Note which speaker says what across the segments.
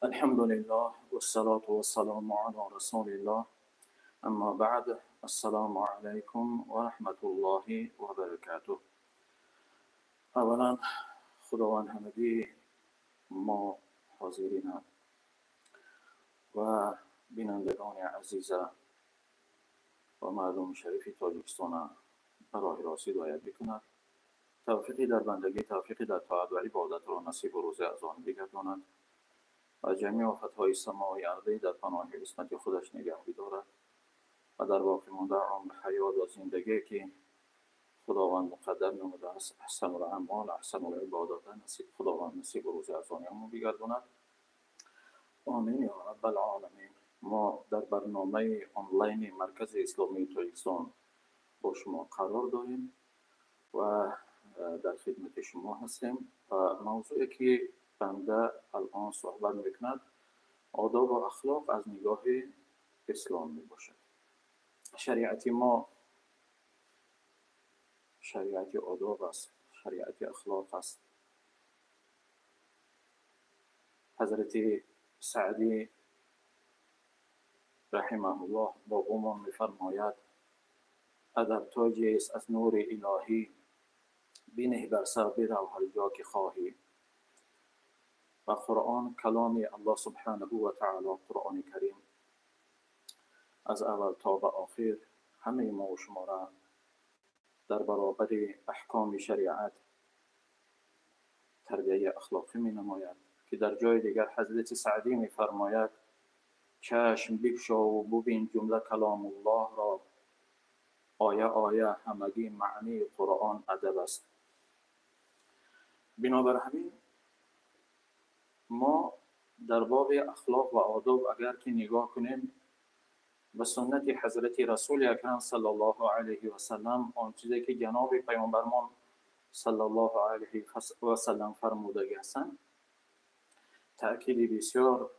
Speaker 1: الحمد لله والصلاة والسلام على رسول الله اما بعد السلام علیکم و رحمت الله و برکاته. اولا خداوند همگی ما حاضرین و بینندگان عزیز و مردم شریف تاجیکستان برای راست هدایت بکند، توفیقی در بندگی، توفیقی در طاعت و عبادت را نصیب و روز از آن بگرداند و جمیع آفتهای سماوی ارضی در پناه عصمت خودش نگه بدارد و در باقی مانده عمر حیات و زندگی که خداوند مقدر نموده است احسن الاعمال احسن العبادات نصیب خداوند نصیب و روز از آن بگرداند. آمین یا رب العالمین. ما در برنامه آنلاین مرکز اسلامی تاجیکستان با شما قرار داریم و در خدمت شما هستیم و موضوعی که بنده الان صحبت میکند آداب و اخلاق از نگاه اسلام می باشد. شریعت ما شریعت آداب است، شریعت اخلاق است. حضرت سعدی رحمه الله با قومان میفرماید ادب تاجی است از نور الهی، بنه بر سر برو هر جا که خواهی. و قرآن کلام الله سبحانه و تعالی، قرآن کریم از اول تا به آخر همه ما و شما را در برابر احکام شریعت تربیه اخلاقی می نماید که در جای دیگر حضرت سعدی می فرماید چشم بگشا و ببین جمله کلام الله را، آیه آیه همگی معنی قرآن ادب است. بنابر همین ما در باب اخلاق و آداب اگر که نگاه کنیم به سنت حضرت رسول اکرم صلی الله علیه و سلم، آن چیزی که جناب پیامبرمان صلی الله علیه و سلم فرمودگی هستند، تأکید بسیار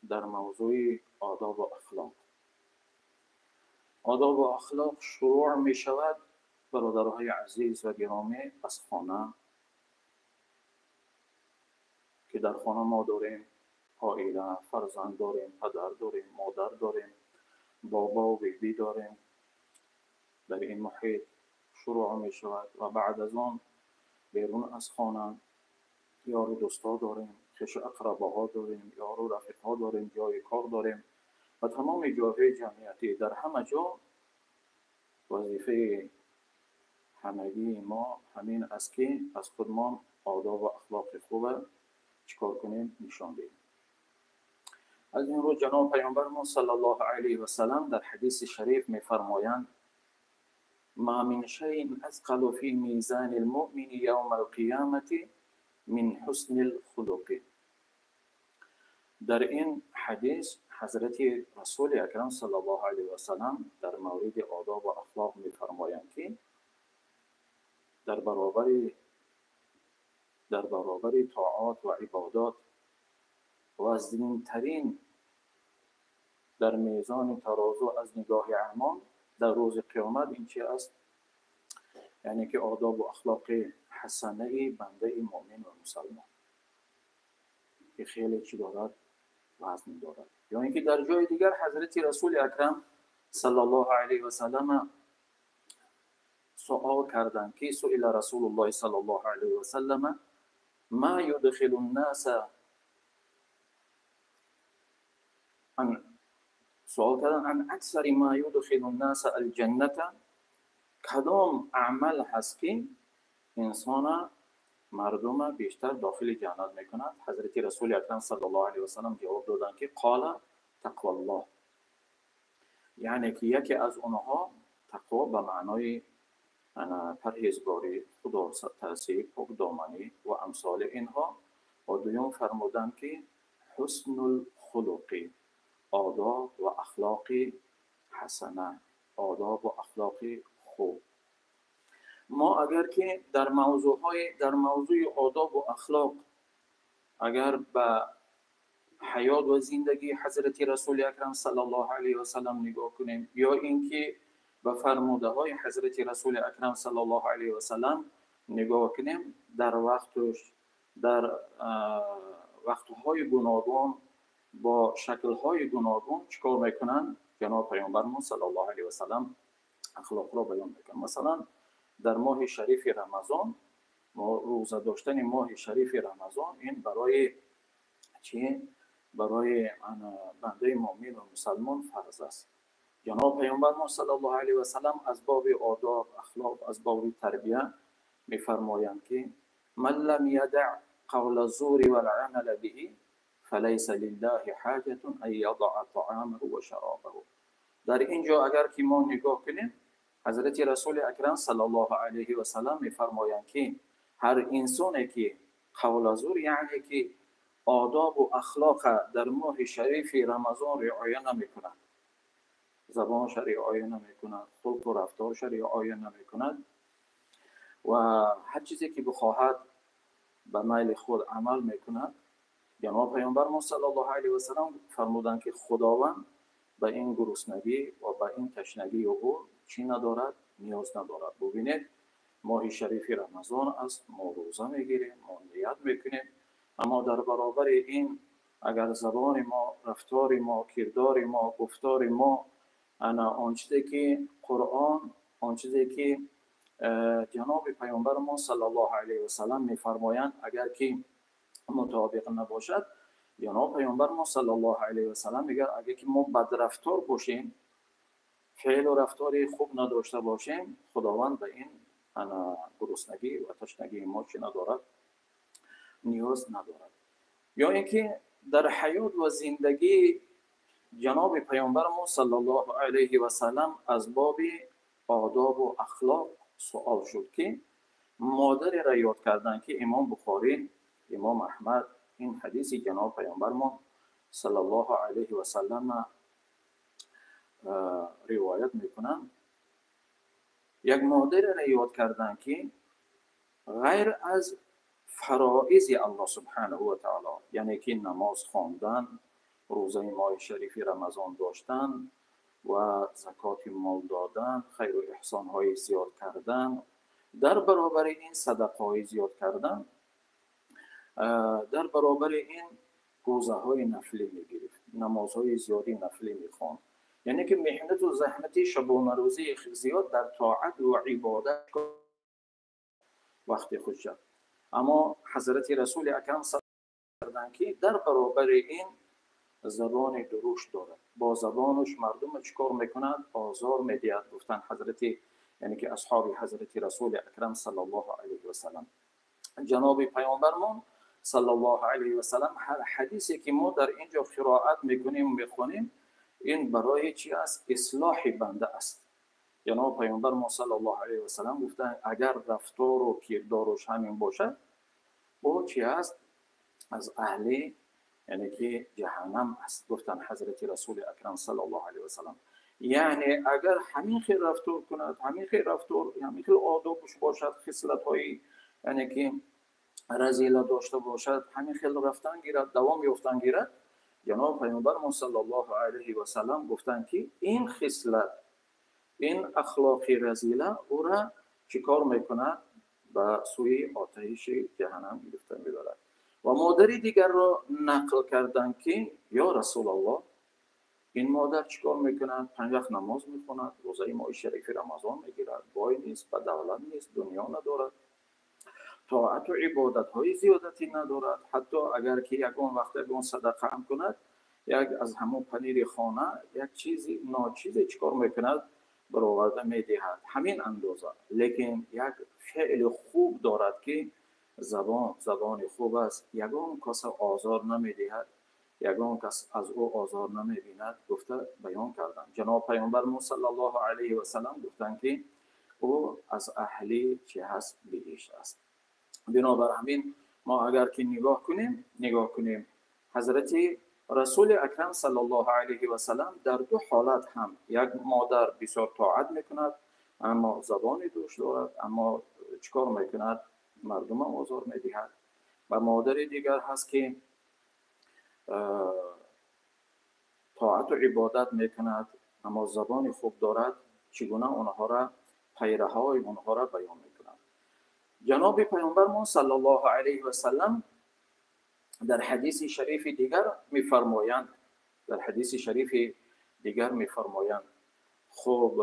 Speaker 1: در موضوع آداب و اخلاق. آداب و اخلاق شروع می شود برادرهای عزیز و گرامی از خانه، که در خانه ما داریم عائله، فرزند داریم، پدر داریم، مادر داریم، بابا و بیبی داریم. در این محیط شروع می شود و بعد از آن بیرون از خانه یار و دوستا داریم، خویش و اقرباها داریم، یار و رفیقها داریم، جای کار داریم و تمام جاهای جمعیتی. در همه جا وظیفه همگی ما همین است که از خودمان آداب و اخلاق خوب چیکار کنیم، نشان دهیم. از این رو جناب پیامبر ما صلی الله علیه و سلم در حدیث شریف می‌فرمایند ما من شیء اثقل فی میزان المؤمن یوم القیامة من حسن الخلق. در این حدیث حضرت رسول اکرم صلی الله علیه و سلم در مورد آداب و اخلاق می‌فرمایند که در برابر طاعات و عبادات وزن‌ترین در میزان ترازو از نگاه اعمال در روز قیامت این چی است؟ یعنی که آداب و اخلاق حسنه بنده مؤمن و مسلمان که خیلی چی دارد؟ وزن دارد. یا اینکه در جای دیگر حضرت رسول اکرم صلی الله علیه و سلم سؤال کردند که سئل رسول الله صلی الله علیه و سلم ما يدخل الناس عن، سؤال کردن عن اکثر ما يدخل الناس الجنة، کدام عمل هست که انسان مردم بیشتر داخل جنت میکند؟ حضرت رسول اکرم صلی الله علیه و سلم جواب دادند که قال تقوی الله، یعنی که یکی از اونها تقوا به معنای پرهیزگاری، خدا ترسی، پاکدامنی و امثال اینها. و دوم فرمودند که حسن الخلق، آداب و اخلاق حسنه، آداب و اخلاق خوب. ما اگر که در موضوع آداب و اخلاق اگر به حیات و زندگی حضرت رسول اکرم صلی الله علیه و سلم نگاه کنیم یا اینکه به فرموده های حضرت رسول اکرم صلی الله علیه و سلم نگاه کنیم، در وقتش در وقتهای گوناگون با شکل‌های گوناگون چیکار میکنن؟ جناب پیامبرمون صلی الله علیه و سلم اخلاق را بیان میکنن. مثلا در ماه شریف رمضان، ما روزه داشتن ماه شریف رمضان این برای چی؟ برای بنده مؤمن و مسلمان فرض است. جناب پیامبر صلی الله علیه و سلم از باب آداب، اخلاق، از باب تربیه میفرمایند که من لم یدع قول الزور والعمل به فلیس لله حاجة ان یضع طعامه و شرابه. در اینجا اگر که ما نگاه کنیم، حضرت رسول اکرم صلی الله علیه و سلم میفرمایند که هر انسانی که قول زور، یعنی که آداب و اخلاق در ماه شریف رمضان رعایت نمیکند، زبانش رعایت نمیکند، خلق و رفتارش رعایت نمیکند و هر چیزی که بخواهد به میل خود عمل میکند، جناب پیامبر ما صلی الله علیه و سلم فرمودند که خداوند به این گرسنگی و به این تشنگی او چی ندارد؟ نیاز ندارد. ببینید ماه شریف رمضان است، ما روزه میگیریم، ما نیت میکنیم، اما در برابر این اگر زبان ما، رفتار ما، کردار ما، گفتار ما آن چیزی که قرآن، آن چیزی که جناب پیامبر ما صلی الله علیه و سلم میفرمایند اگر که مطابق نباشد، جناب پیامبر ما صلی الله علیه و سلم میگه اگر که ما بدرفتار باشیم، فعل و رفتار خوب نداشته باشیم، خداوند به این گرسنگی و تشنگی ما چی ندارد؟ نیاز ندارد. یا اینکه در حیات و زندگی جناب پیامبر ما صلی الله علیه و سلم از باب آداب و اخلاق سوال شد که مادر را یاد کردن که امام بخاری، امام احمد این حدیث جناب پیامبر ما صلی الله علیه و سلم روایت میکنن. یک مادر را یاد کردن که غیر از فرائض الله سبحانه و تعالی، یعنی که نماز خواندن، روزه ماه شریف رمضان داشتن و زکات مال دادن، خیر و احسان های زیاد کردن، در برابر این صدقه های زیاد کردن، در برابر این روزه های نفلی میگرفت، نمازهای زیادی نفلی میخواند، یعنی که محنت و زحمت شبانه روزی زیاد در طاعت و عبادت وقت خود شد. اما حضرت رسول اکرم صلی کردن که در برابر این زبان درشت دارد، با زبانش مردم چیکار میکند؟ آزار میدهد. گفتن حضرت، یعنی که اصحاب حضرت رسول اکرم صلی الله علیه و سلم، جناب پیامبرمون صلی الله علیه و سلم هر حدیثی که ما در اینجا قرائت میکنیم و میخونیم، این برای چی است؟ اصلاح بنده است. جناب پیامبر ما صلی الله علیه و سلم گفتن اگر رفتار و کردارش همین باشد، او چی است؟ از اهل یعنی که جهنم است. گفتن حضرت رسول اکرم صلی الله علیه و سلم، یعنی اگر همین خیر رفتار کند، همین خیر رفتار، همین خیر آدابش باشد، خصلت های یعنی که رذیله داشته باشد، همین خیر رفتن گیرد، دوام یافتن گیرد، جناب پیامبر ما صلی الله علیه و سلم گفتن که این خصلت، این اخلاق رذیله او را چیکار میکند؟ به سوی آتش جهنم گرفته میبرد. و مادری دیگر را نقل کردند که یا رسول الله، این مادر چیکار میکند؟ 5 وقت نماز میخواند، روزه ماه شریف رمضان میگیرد، بای نیست، به دولت نیست، دنیا ندارد، طاعت و عبادت های زیادتی ندارد، حتی اگر که یگان وقت یگان صدقه هم کند، یک از همون پنیر خانه یک چیزی ناچیزی چیکار میکند؟ برآورده میدهد، همین اندازه. لیکن یک فعل خوب دارد که زبان خوب است، یگان کس آزار نمیدهد، یگان کس از او آزار نمیبیند. گفته بیان کردن جناب پیامبر ما صلی الله علیه و سلم گفتند که او از اهل چی هست؟ بهشت است. بنابر همین ما اگر که نگاه کنیم حضرت رسول اکرم صلی الله علیه و سلم در دو حالت هم، یک مادر بسیار طاعت میکند اما زبان دوش دارد، اما چیکار میکند؟ مردم آزار میدهد. و مادر دیگر هست که طاعت و عبادت میکند اما زبان خوب دارد، چگونه آنها را، پیره های آنها را بیان میکند. جناب پیامبر ما صلی الله علیه و سلم дар ҳадиси шарифи дигар мефармоянд, дар ҳадиси шарифи дигар мефармоянд, хуб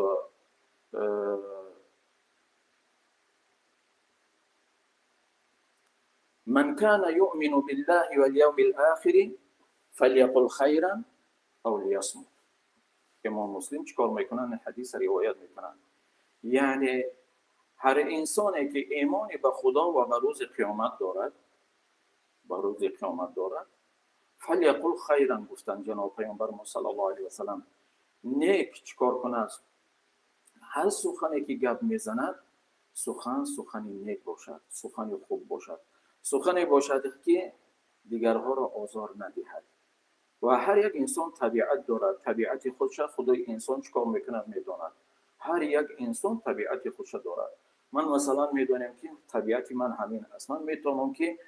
Speaker 1: من كان يؤمن بالله واليوم الآخر فليقل خيرا أو ليصمت. امام مسلم چیکار میکنن؟ این حدیث روایت میکنن. یعنی هر انسانی که ایمانی به خدا و به روز قیامت دارد، به روز قیامت دارد، فلیقل خیرا گفتن جناب پیامبر ما صلی الله علیه و سلم. نیک چیکار کند؟ هر سخنی که گپ میزند سخن سخنی نیک باشد، سخنی خوب باشد، سخنی باشد که دیگرها را آزار ندهد. و هر یک انسان طبیعت دارد، طبیعت خودش خدای انسان چیکار میکند میداند. هر یک انسان طبیعت خودش دارد. من مثلا میدانم که طبیعت من همین است، من میتونم که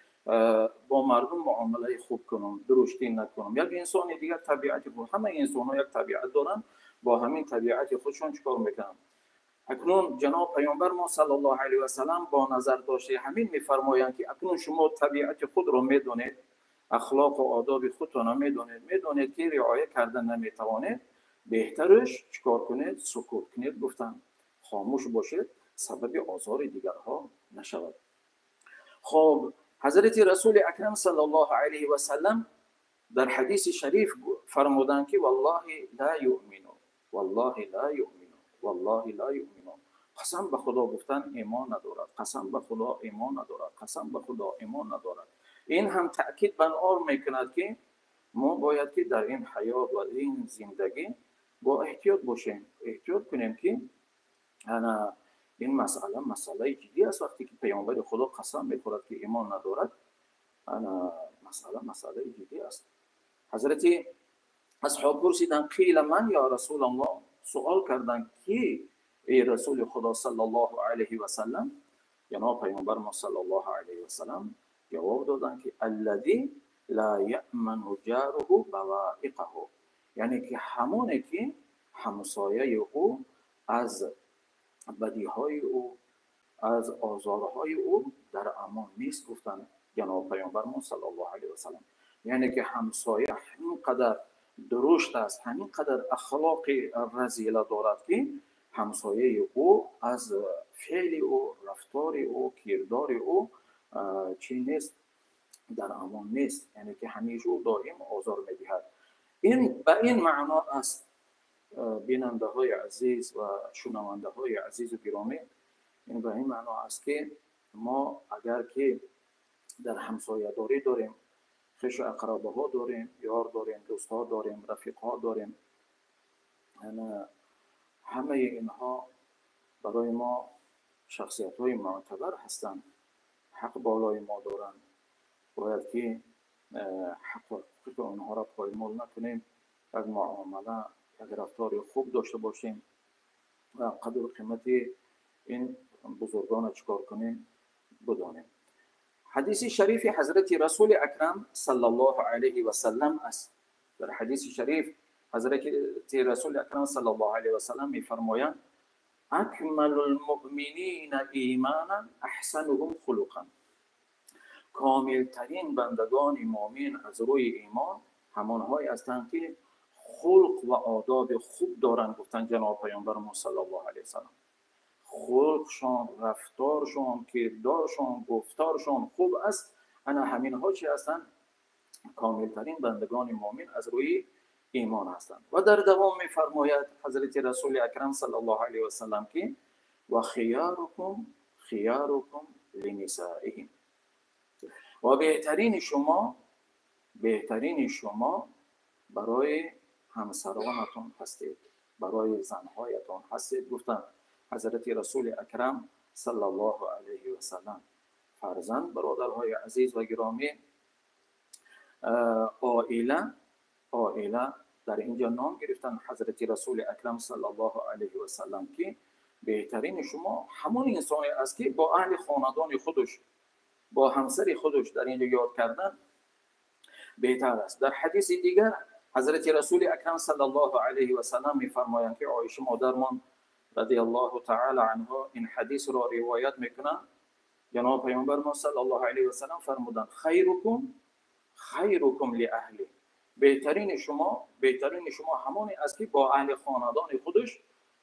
Speaker 1: با مردم معامله خوب کنم، درشتی نکنم. یک انسان دیگر طبیعت خود، همه انسان ها یک طبیعت دارند، با همین طبیعت خودشون چیکار میکنن. اکنون جناب پیامبر ما صلی الله علیه و سلم با نظر داشته همین میفرمایند که اکنون شما طبیعت خود رو میدونید، اخلاق و آداب خودتون رو میدونید، میدونید که رعایت کردن نمیتوانید، بهترش چیکار کنید؟ سکوت کنید. گفتن خاموش باشید، سبب آزار دیگرها نشود. خب حضرت رسول اکرم صلی الله علیه و سلم در حدیث شریف فرمودند که والله لا یؤمن، والله لا یؤمن، والله لا یؤمن. قسم به خدا گفتن ایمان ندارد، قسم به خدا ایمان ندارد، قسم به خدا ایمان ندارد. این هم تأکید بر آن میکند که ما باید که در این حیات و این زندگی با احتیاط باشیم، احتیاط کنیم که انا این مسئله مسئله جدی است. وقتی که پیامبر خدا قسم میخورد که ایمان ندارد، انا مسئله مسئله جدی است. حضرت اصحاب پرسیدند قیل من یا رسول الله، سوال کردند که ای رسول خدا صلی الله علیه و سلم. جناب پیامبر ما صلی الله علیه و سلم جواب دادند که الذی لا یأمن جاره بوائقه، یعنی که همونه که همسایه او از بدیهای او، از آزارهای او در امان نیست. گفتن جناب پیامبر ما صلی الله علیه و سلم، یعنی که همسایه همین قدر درشت است، همین قدر اخلاق رذیله دارد که همسایه او از فعل او، رفتار او، کردار او چی نیست، در امان نیست، یعنی که همیشه او دائم آزار میدهد. این به این معنا است بیننده های عزیز و شنونده های عزیز و گرامی، این به این معنا است که ما اگر که در همسایه داری داریم، خویش و اقربا ها داریم، یار داریم، دوست ها داریم، رفیق ها داریم، همه اینها برای ما شخصیت های معتبر هستند، حق بالای ما دارند، باید که حق و حقوق آنها را پایمال نکنیم، یک معامله، یک رفتار خوب داشته باشیم و قدر و قیمت این بزرگان را چکار کنیم بدانیم. حدیث شریف حضرت رسول اکرم صلی الله علیه و سلم است. در حدیث شریف حضرت رسول اکرم صلی الله علیه و سلم میفرمایند اکمل المؤمنین ایمانا احسنهم خلقا. کاملترین بندگان مؤمن از روی ایمان همانهایی هستند که خلق و آداب خوب دارند. گفتن جناب پیامبر ما صلی الله علیه و سلم خلقشان، رفتارشان، کردارشان، گفتارشان خوب است. انا همین ها چی هستند؟ کاملترین بندگان مؤمن از روی ایمان هستند. و در دوام میفرماید حضرت رسول اکرم صلی الله علیه و سلم که و خیارکم خیارکم لنسائهم، و بهترین شما، بهترین شما برای همسرانتان هستید، برای زنهایتان هستید. گفتن حضرت رسول اکرم صلی الله علیه و سلم. فرزند، برادرهای عزیز و گرامی، عائله در اینجا نام گرفتن حضرت رسول اکرم صلی الله علیه و سلم که بهترین شما همون انسانی است که با اهل خاندان خودش، با همسر خودش در اینجا یاد کردن بهتر است. در حدیث دیگر حضرت رسول اکرم صلی الله علیه و سلم میفرمایند که عایشه مادرمان رضی الله تعالی عنها این حدیث را روایت میکنند. جناب پیامبر ما صلی الله علیه و سلم فرمودند خیرکم خیرکم لاهله، بهترین شما همانی است که با اهل خاندان خودش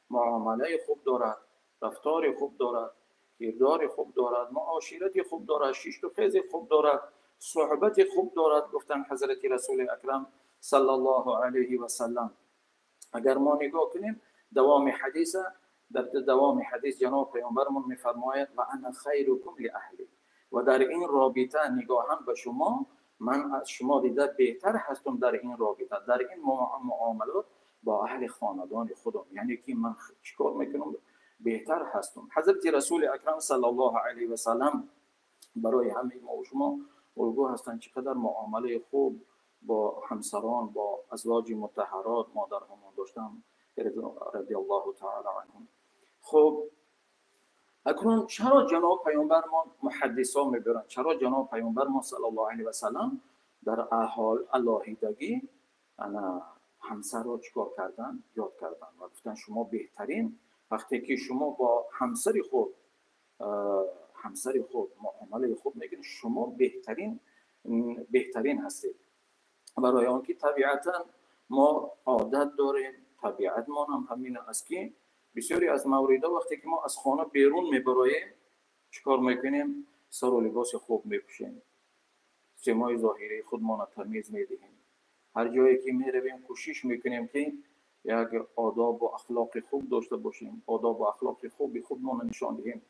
Speaker 1: معامله خوب دارد، رفتار خوب دارد، کردار خوب دارد، معاشرت خوب دارد، شیشت و خیز خوب دارد، صحبت خوب دارد. گفتن حضرت رسول اکرم صلی الله علیه و سلم. اگر ما نگاه کنیم دوام حدیث، در دوام حدیث جناب پیامبرمون میفرماید و انا خیرکم لاهلی، و در این رابطه نگاهم به شما، من از شما دیده بهتر هستم در این رابطه، در این معاملات با اهل خاندان خودم، یعنی که من چیکار میکنم بهتر هستم. حضرت رسول اکرم صلی الله علیه و سلم برای همه ما و شما الگو هستند، چقدر معامله خوب با همسران، با ازواج مطهرات مادرهمان داشتن رضی الله تعالی عنهم. خب اکنون چرا جناب پیامبرمان محدثا میبرند، چرا جناب پیامبرمان صلی الله علیه و سلم در احال علاهیدگی انا همسر را چیکار کردن؟ یاد کردن و گفتن شما بهترین وقتی که شما با همسر خود معامله خوب میکنید، شما بهترین هستید. برای آنکه طبیعتا ما عادت داریم، طبیعت ما هم همین است که بسیاری از موردها وقتی که ما از خانه بیرون میبراییم چیکار میکنیم؟ سر و لباس خوب میپوشیم، سیمای ظاهری خودمان را تمیز میدهیم، هر جایی که میرویم کوشش میکنیم که یک آداب و اخلاق خوب داشته باشیم، آداب و اخلاق خوبی خودمان نشان دهیم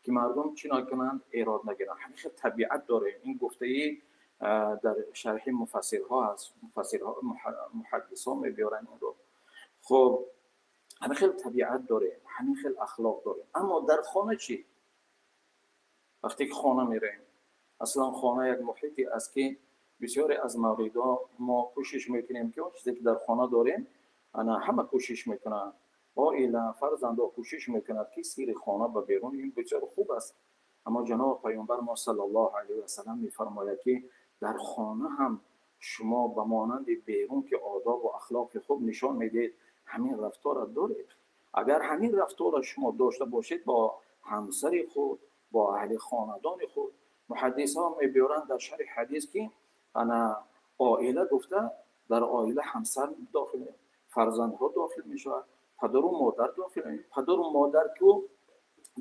Speaker 1: که مردم چی نکنند؟ ایراد نگیرند. همیشه طبیعت داره. این گفته ای در شرح مفسرها هست، مفسرها محدثا میبیارن این رو. خب همین خیلی طبیعت داره، همین خیلی اخلاق داره. اما در خانه چی؟ وقتی که خانه میریم، اصلا خانه یک محیطی است که بسیاری از موردها ما کوشش میکنیم که اون چیزی که در خانه داریم انا همه کوشش میکنن، عائله، فرزندا کوشش میکند که سیر خانه به بیرون، این بسیار خوب است. اما جناب پیامبر ما صلی الله علیه و سلم میفرماید که در خانه هم شما به مانند بیرون که آداب و اخلاق خوب نشان میدید، همین رفتار را دارید. اگر همین رفتار را شما داشته باشید با همسر خود، با اهل خاندان خود، محدث ها میبیارند در شرح حدیث که انا عائله گفته، در عائله همسر داخل، فرزندها داخل میشود، پدر و مادر داخل. پدر و مادر که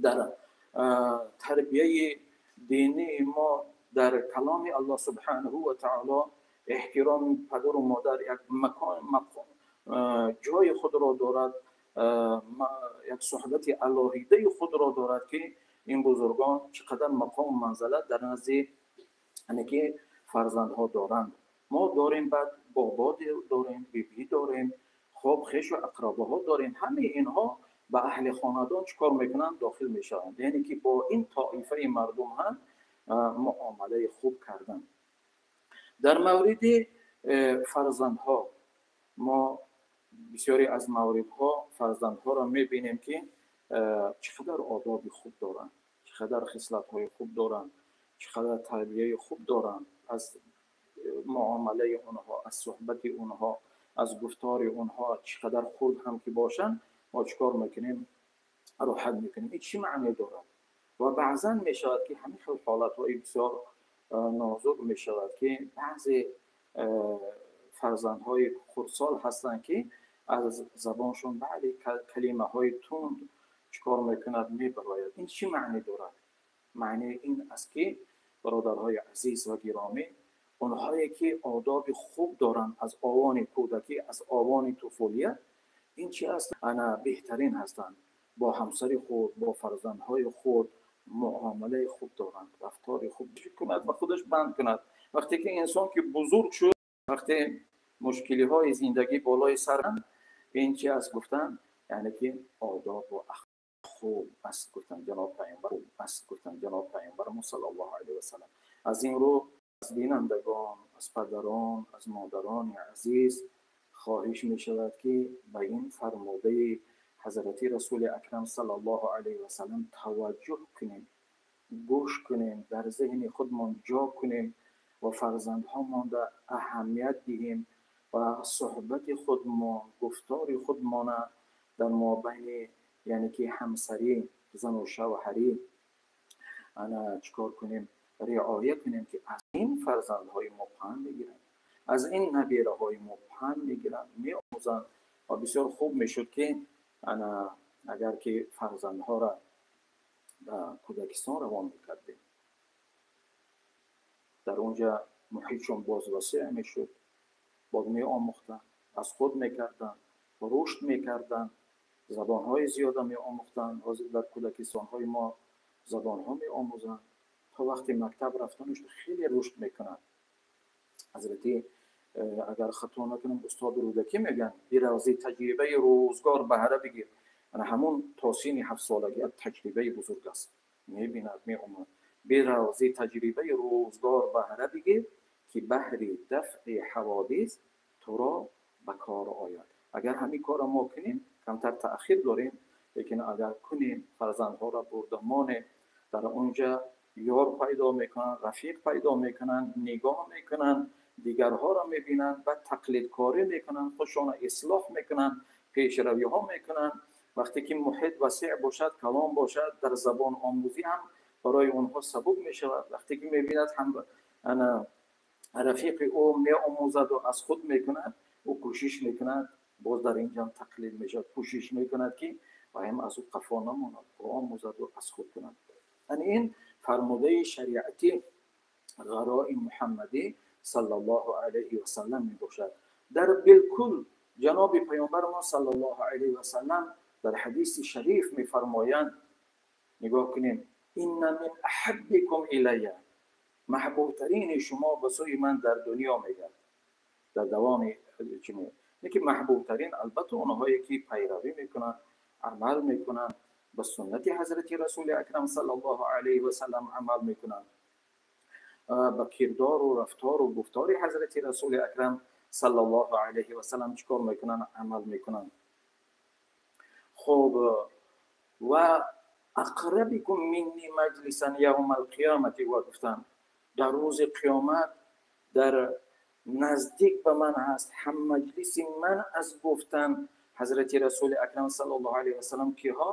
Speaker 1: در تربیه دینی ما در کلام الله سبحانه و تعالی احترام پدر و مادر یک مکان جای خود را دارد، یک صحبت علاهیده خود را دارد که این بزرگان چقدر مقام و منزلت در نزد که فرزندها دارند. ما داریم، بعد بابا داریم، بیبی داریم، خب خویش و اقرباها داریم. همه اینها به اهل خاندان چیکار میکنند؟ داخل میشوند. یعنی که با این طایفه مردم هم معامله خوب کردن. در مورد فرزندها ما بسیاری از موردها فرزندها را میبینیم که چقدر آداب خوب دارند، چقدر خصلت‌های خوب دارند، چقدر تربیه خوب دارند. از معامله اونها، از صحبت اونها، از گفتار اونها، چقدر خرد هم که باشن ما چیکار میکنیم؟ راحت میکنیم. این چی معنی دارد؟ و بعضا میشود که همین حالتهای بسیار نازک میشود که بعضی فرزندهای خردسال هستند که از زبانشون بعضی کلمه های تند چیکار میکند؟ میبراید. این چی معنی دارد؟ معنی این است که برادرهای عزیز و گرامی، اونهایی که آداب خوب دارند از آوان کودکی، از آوان طفولیت، این چی است؟ انا بهترین هستند. با همسر خود، با فرزندهای خود معامله خوب دارند، رفتار خوب کند و خودش بند کند. وقتی که انسان که بزرگ شد، وقتی مشکلی های زندگی بالای سر، این چی است گفتن؟ یعنی که آداب و اخلاق خوب است گفتن جناب پیامبر، است گفتن جناب پیامبر صلی الله علیه و سلم. از این رو از بینندگان، از پدران، از مادران عزیز خواهش می شود که به این فرموده حضرت رسول اکرم صلی الله علیه و سلم توجه کنیم، گوش کنیم، در ذهن خودمان جا کنیم و فرزندهامان را اهمیت دهیم و صحبت خودمان، گفتار خودمان در مابین یعنی که همسری، زن و شوهری انا چیکار کنیم؟ риоя кунем, ки аз ин фарзандҳои мо панд мегиранд, аз ин набираҳои мо панд мегиранд, меомӯзанд. Ва бисёр хуб мешуд, ки ана агар ки фарзандҳоро ба кӯдакистон равон мекардем, дар онҷа муҳитшон боз васеъ мешуд, боз меомӯхтанд, аз худ мекарданд, рушд мекарданд, забонҳои зиёда меомӯхтанд. Ҳозир дар кӯдакистонҳои мо забонҳо меомӯзанд. То вақти мактаб рафтанаш хеле рушд мекунанд. Ҳазрати, агар хато накунам, устод Рӯдакӣ мегӯянд: «Бирази таҷрибаи рӯзгор баҳра бигир». Ана ҳамун то синни 7-солагӣ таҷрибаи бузург аст, мебинад, меомад. Бирази таҷрибаи рӯзгор баҳра бигир, ки баҳри дафъи ҳаводис туро ба кор ояд. Агар ҳамин корро мо кунем, камтар таъхир дорем, лекин агар кунем, фарзандҳоро бурда монем, дар онҷа ёр пайдо мекунанд, рафиқ пайдо мекунанд, нигоҳ мекунанд, дигарҳоро мебинанд ва тақлидкорӣ мекунанд, худшонро ислоҳ мекунанд, пешравиҳо мекунанд. Вақте ки муҳит васеъ бошад, калом бошад, дар забон омӯзӣ ҳам барои онҳо сабук мешавад. Вақте ки мебинад ҳам ана рафиқи ӯ меомӯзаду аз худ мекунад, ӯ кӯшиш мекунад, боз дар ин ҷам тақлид мешавад, кӯшиш мекунад, ки ваям аз ӯ қафо намонад, омӯзаду аз худ кунад. Ани ин фармудаи шариати ғарои Муҳаммадӣ саллаллоҳу алайҳи васаллам мебошад. Дар билкул ҷаноби паёмбармон саллаллоҳу алайҳи васаллам дар ҳадиси шариф мефармоянд, нигоҳ кунем: «Инна мин аҳаббикум илайя», маҳбубтарини шумо ба сӯи ман дар дунё мегӯяд. Дар давоми чӣ ки маҳбубтарин, албатта, онҳое ки пайравӣ мекунанд, амал мекунанд, ба суннати ҳазрати Расули Акрам саллаллоҳу алайҳи васаллам амал мекунанд, ба кирдору рафтору гуфтори ҳазрати Расули Акрам саллаллоҳу алайҳи васаллам чӣ кор мекунанд? Амал мекунанд. Хуб, ва ақрабикум минни маҷлисан явма алқиёмати, ва гуфтанд, дар рӯзи қиёмат дар наздик ба ман ҳаст, ҳам маҷлиси ман аз, гуфтан ҳазрати Расули Акрам саллаллоҳу алайҳи васаллам, киҳо?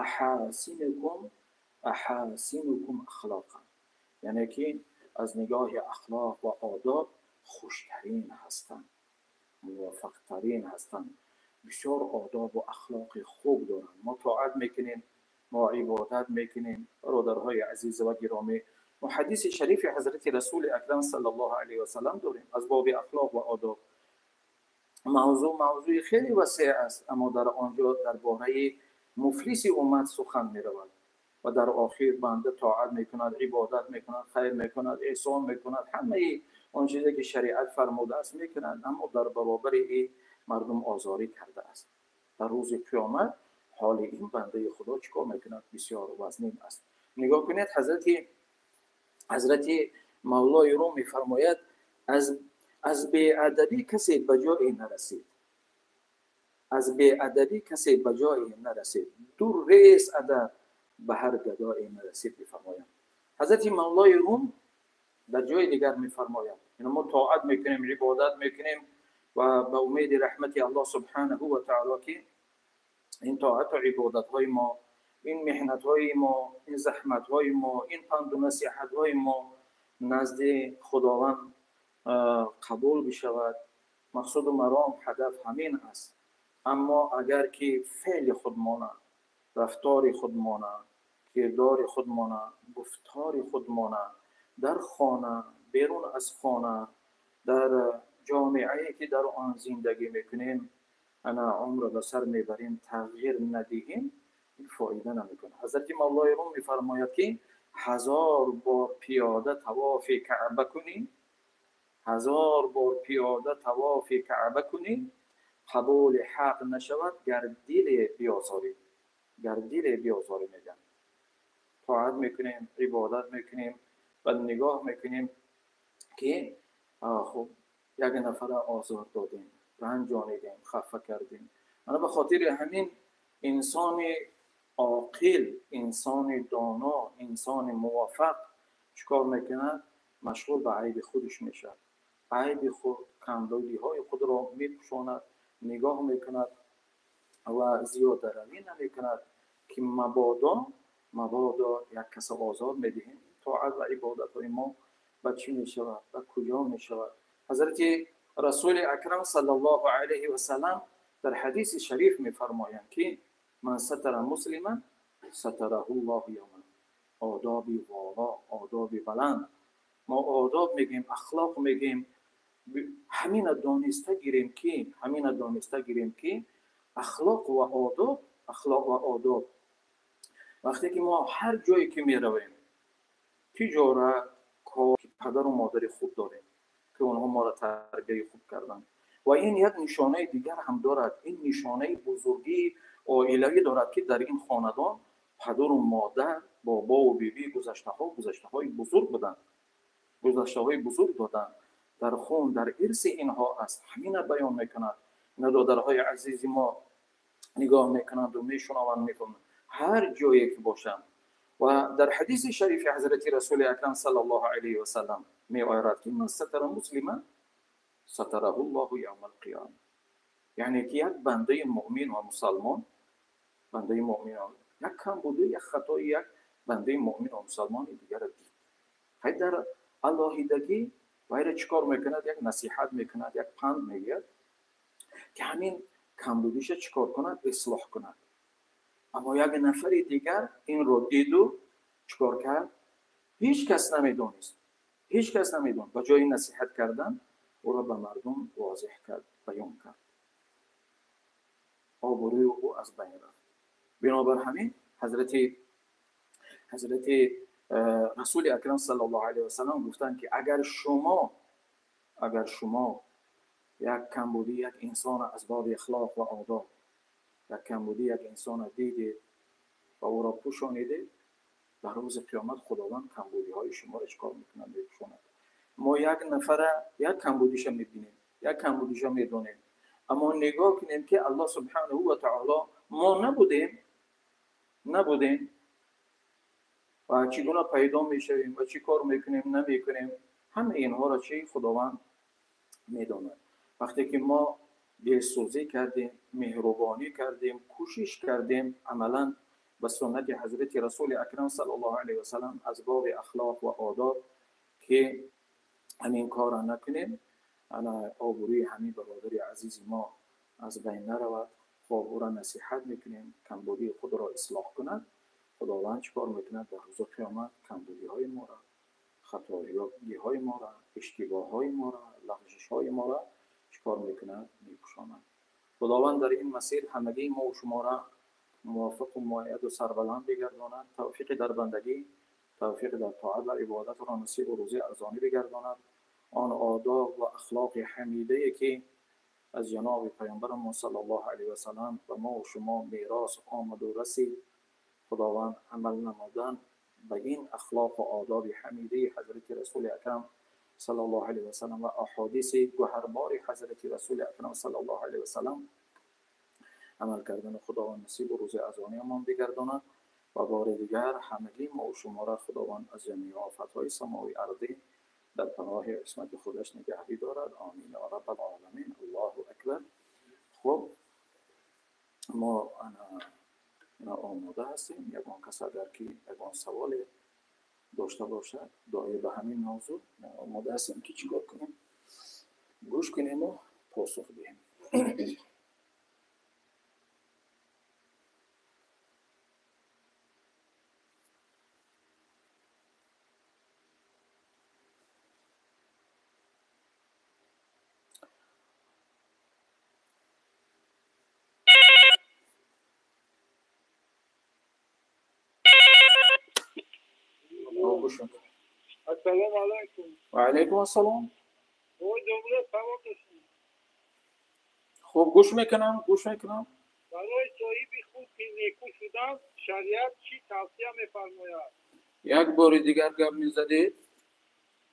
Speaker 1: Аҳасинукум, аҳасинукум ахлоқан, яъне ки аз нигоҳи ахлоқ ва одоб хуштарин ҳастанд, муваффақтарин ҳастанд, бисёр одобу ахлоқи хуб доранд. Мо тоат мекунем, мо ибодат мекунем, бародарҳои азиз ва гиромӣ. Мо ҳадиси шарифи ҳазрати Расули Акрам саллаллоҳу алайҳи васаллам дорем аз боби ахлоқ ва одоб. Мавзӯъ мавзӯи хеле васеъ аст, аммо дар он ҷо дар бораи муфлиси уммат сухан меравад. Ва дар охир банда тоат мекунад, ибодат мекунад, хайр мекунад, эҳсон мекунад, ҳамаи он чизе ки шариат фармудааст мекунад, аммо дар баробари ин мардум озорӣ кардааст. Дар рӯзи қиёмат ҳоли ин бандаи Худо чӣ кор мекунад? Бисёр вазнин аст. Нигоҳ кунед, ҳазрати Мавлои Рум мефармояд: аз беадабӣ касе ба ҷое нарасид, аз беадабӣ касе ба ҷое нарасид, дур рес адаб ба ҳар гадое нарасид, мефармоянд ҳазрати Мавлои Рум. Дар ҷои дигар мефармоянд, мо тоат мекунем, ибодат мекунем ва ба умеди раҳмати Аллоҳ субҳанаҳу ва таъоло, ки ин тоату ибодатҳои мо, ин меҳнатҳои мо, ин заҳматҳои мо, ин панду насиҳатҳои мо назди Худованд қабул бишавад. Мақсуду маром, ҳадаф ҳамин аст. Аммо агар ки феъли худмона, рафтори худмона, кирдори худмона, гуфтори худмона дар хона, берун аз хона, дар ҷомеае ки дар он зиндагӣ мекунем, ана умрро ба сар мебарем, тағйир надиҳем, ин фоида намекунад. Ҳазрати Мавлои Рум мефармояд, ки 1000 бор пиёда тавофи Каъба кунӣ, 1000 бор пиёда тавофи Каъба кунӣ, қабули ҳақ нашавад, гар диле биёзорӣ, гар диле биёзорӣ. Мегӯянд, тоат мекунем, ибодат мекунем ва нигоҳ мекунем, ки хуб, як нафара озор додем, ранҷонидем, хафа кардем. Ана ба хотири ҳамин инсони оқил, инсони доно, инсони муваффақ чӣ кор мекунад? Машғул ба айби худаш мешавад, айби худ, камбудиҳои худро мепӯшонад, нигоҳ мекунад ва зиёдаравӣ намекунад, ки мабодо як каса озор медиҳем. Тоат ва ибодатҳои мо ба чӣ мешавад, ба куҷо мешавад? Ҳазрати Расули Акрам саллаллоҳу алайҳи васаллам дар ҳадиси шариф мефармоянд, ки ман сатара муслиман сатараҳуллоҳу явма. Одоби вола, одоби баланд. Мо одоб мегӯем, ахлоқ мегӯем, ҳамина дониста гирем ки, ҳамина дониста гирем ки ахлоқ ва одоб, ахлоқ ва одоб вақте ки мо ҳар ҷое ки меравем, тиҷорат, кор, падару модари хуб дорем, ки онҳо моро тарбияи хуб карданд. Ва ин як нишонаи дигар ҳам дорад, ин нишонаи бузургии оилавӣ дорад, ки дар ин хонадон падару модар, бобову бибӣ гузаштаҳо гузаштаҳои бузург буданд, гузаштаҳои бузург доданд. Дар хун, дар ирси инҳо аст. Ҳамина баён мекунад. Ина додарҳои азизи мо нигоҳ мекунанду мешунаванд, мефаҳманд ҳар ҷое ки бошанд. Ва дар ҳадиси шарифи ҳазрати Расули Акрам саллаллоҳу алайҳи васаллам меояд, ки ман сатара муслиман сатараҳуллоҳу явмал қиёма. Яъне ки як бандаи муъмин ва мусалмон, бандаи муъмин як камбуди, як хатои як бандаи муъмин ва мусалмони дигарро дид, ҳай дар алоҳидагӣ вайра чӣ кор мекунад? Як насиҳат мекунад, як панд мегӯяд, ки ҳамин камбудиша чӣ кор кунад? Ислоҳ кунад. Аммо як нафари дигар инро диду чӣ кор кард? Ҳеҷ кас намедонист, ҳеҷ кас намедонист. Ба ҷои насиҳат кардан ӯро ба мардум возеҳ кард, баён кард. Обрӯи ӯ аз байн рафт. Бинобар ҳамин ҳазрати Расули Акрам саллаллоҳу алайҳи васаллам гуфтанд, ки агар шумо як камбуди як инсона аз боби ахлоқ ва одоб, як камбуди як инсона дидед ва ӯро пӯшонидед, дар рӯзи қиёмат Худованд камбудиҳои шуморо чӣ кор мекунад? Мепӯшонад. Мо як нафара як камбудиша мебинем, як камбудиша медонем, аммо нигоҳ кунем, ки Аллоҳ субҳанаҳу ва таоло мо набудем, набудем ва чӣ гуна пайдо мешавем ва чӣ кор мекунем, намекунем, ҳамаи инҳоро чӣ Худованд медонад. Вақте ки мо дилсӯзӣ кардем, меҳрубонӣ кардем, кӯшиш кардем амалан ба суннати ҳазрати Расули Акрам саллаллоҳу алайҳи васаллам аз боби ахлоқ ва одоб, ки ҳамин корро накунем, ана обрӯи ҳамин бародари азизи мо аз байн наравад. Хоб ӯро насиҳат мекунем, камбудии худро ислоҳ кунад. Худованд чӣ кор мекунад? Дар рӯзи қиёмат камбудиҳои моро, хатоиҳои моро, иштибоҳҳои моро, лағзишҳои моро чӣ кор мекунад? Мепӯшонад. Худованд дар ин масир ҳамагии мо шуморо мувофиқу муайяду сарбаланд бигардонад, тавфиқи дар бандагӣ, тавфиқи дар тоат ва ибодатро насибу рӯзии арзонӣ бигардонад. Он одоб ва ахлоқи ҳамидае, ки аз ҷаноби Паёмбарамон саллаллоҳу алайҳи васаллам ба мо шумо мерос омаду расид, Худованд амал намудан ба ин ахлоқу одоби ҳамидаи ҳазрати Расули Акрам саллаллоҳу алайҳи васаллам ва аҳодиси гӯҳарбори ҳазрати Расули Акрам саллаллоҳу алайҳи васаллам амал кардани Худованд насибу рӯзи азониамон бигардонад. Ва бори дигар ҳамагӣ мо шуморо Худованд аз ҷамеи офатҳои самови ардӣ дар паноҳи исмати худаш нигаҳ бидорад. Омин ё раббал оламин. Аллоҳу акбар. Хуб, мо ана омода ҳастем. Ягон кас агар ки ягон саволе дошта бошад доир ба ҳамин мавзӯъ, мо омода ҳастем, ки чӣ кор кунем? Гӯш кунему посух диҳем.
Speaker 2: Ассалому алайкум.
Speaker 1: Ва алайкум ассалом.
Speaker 2: Ой, домла, салом дошт.
Speaker 1: Хуб, гӯш мекунам, гӯш мекунам.
Speaker 2: Барои соҳиби хулқи неку шудан шариат чӣ тавсия мефармояд?
Speaker 1: Як бори дигар гап мезадед?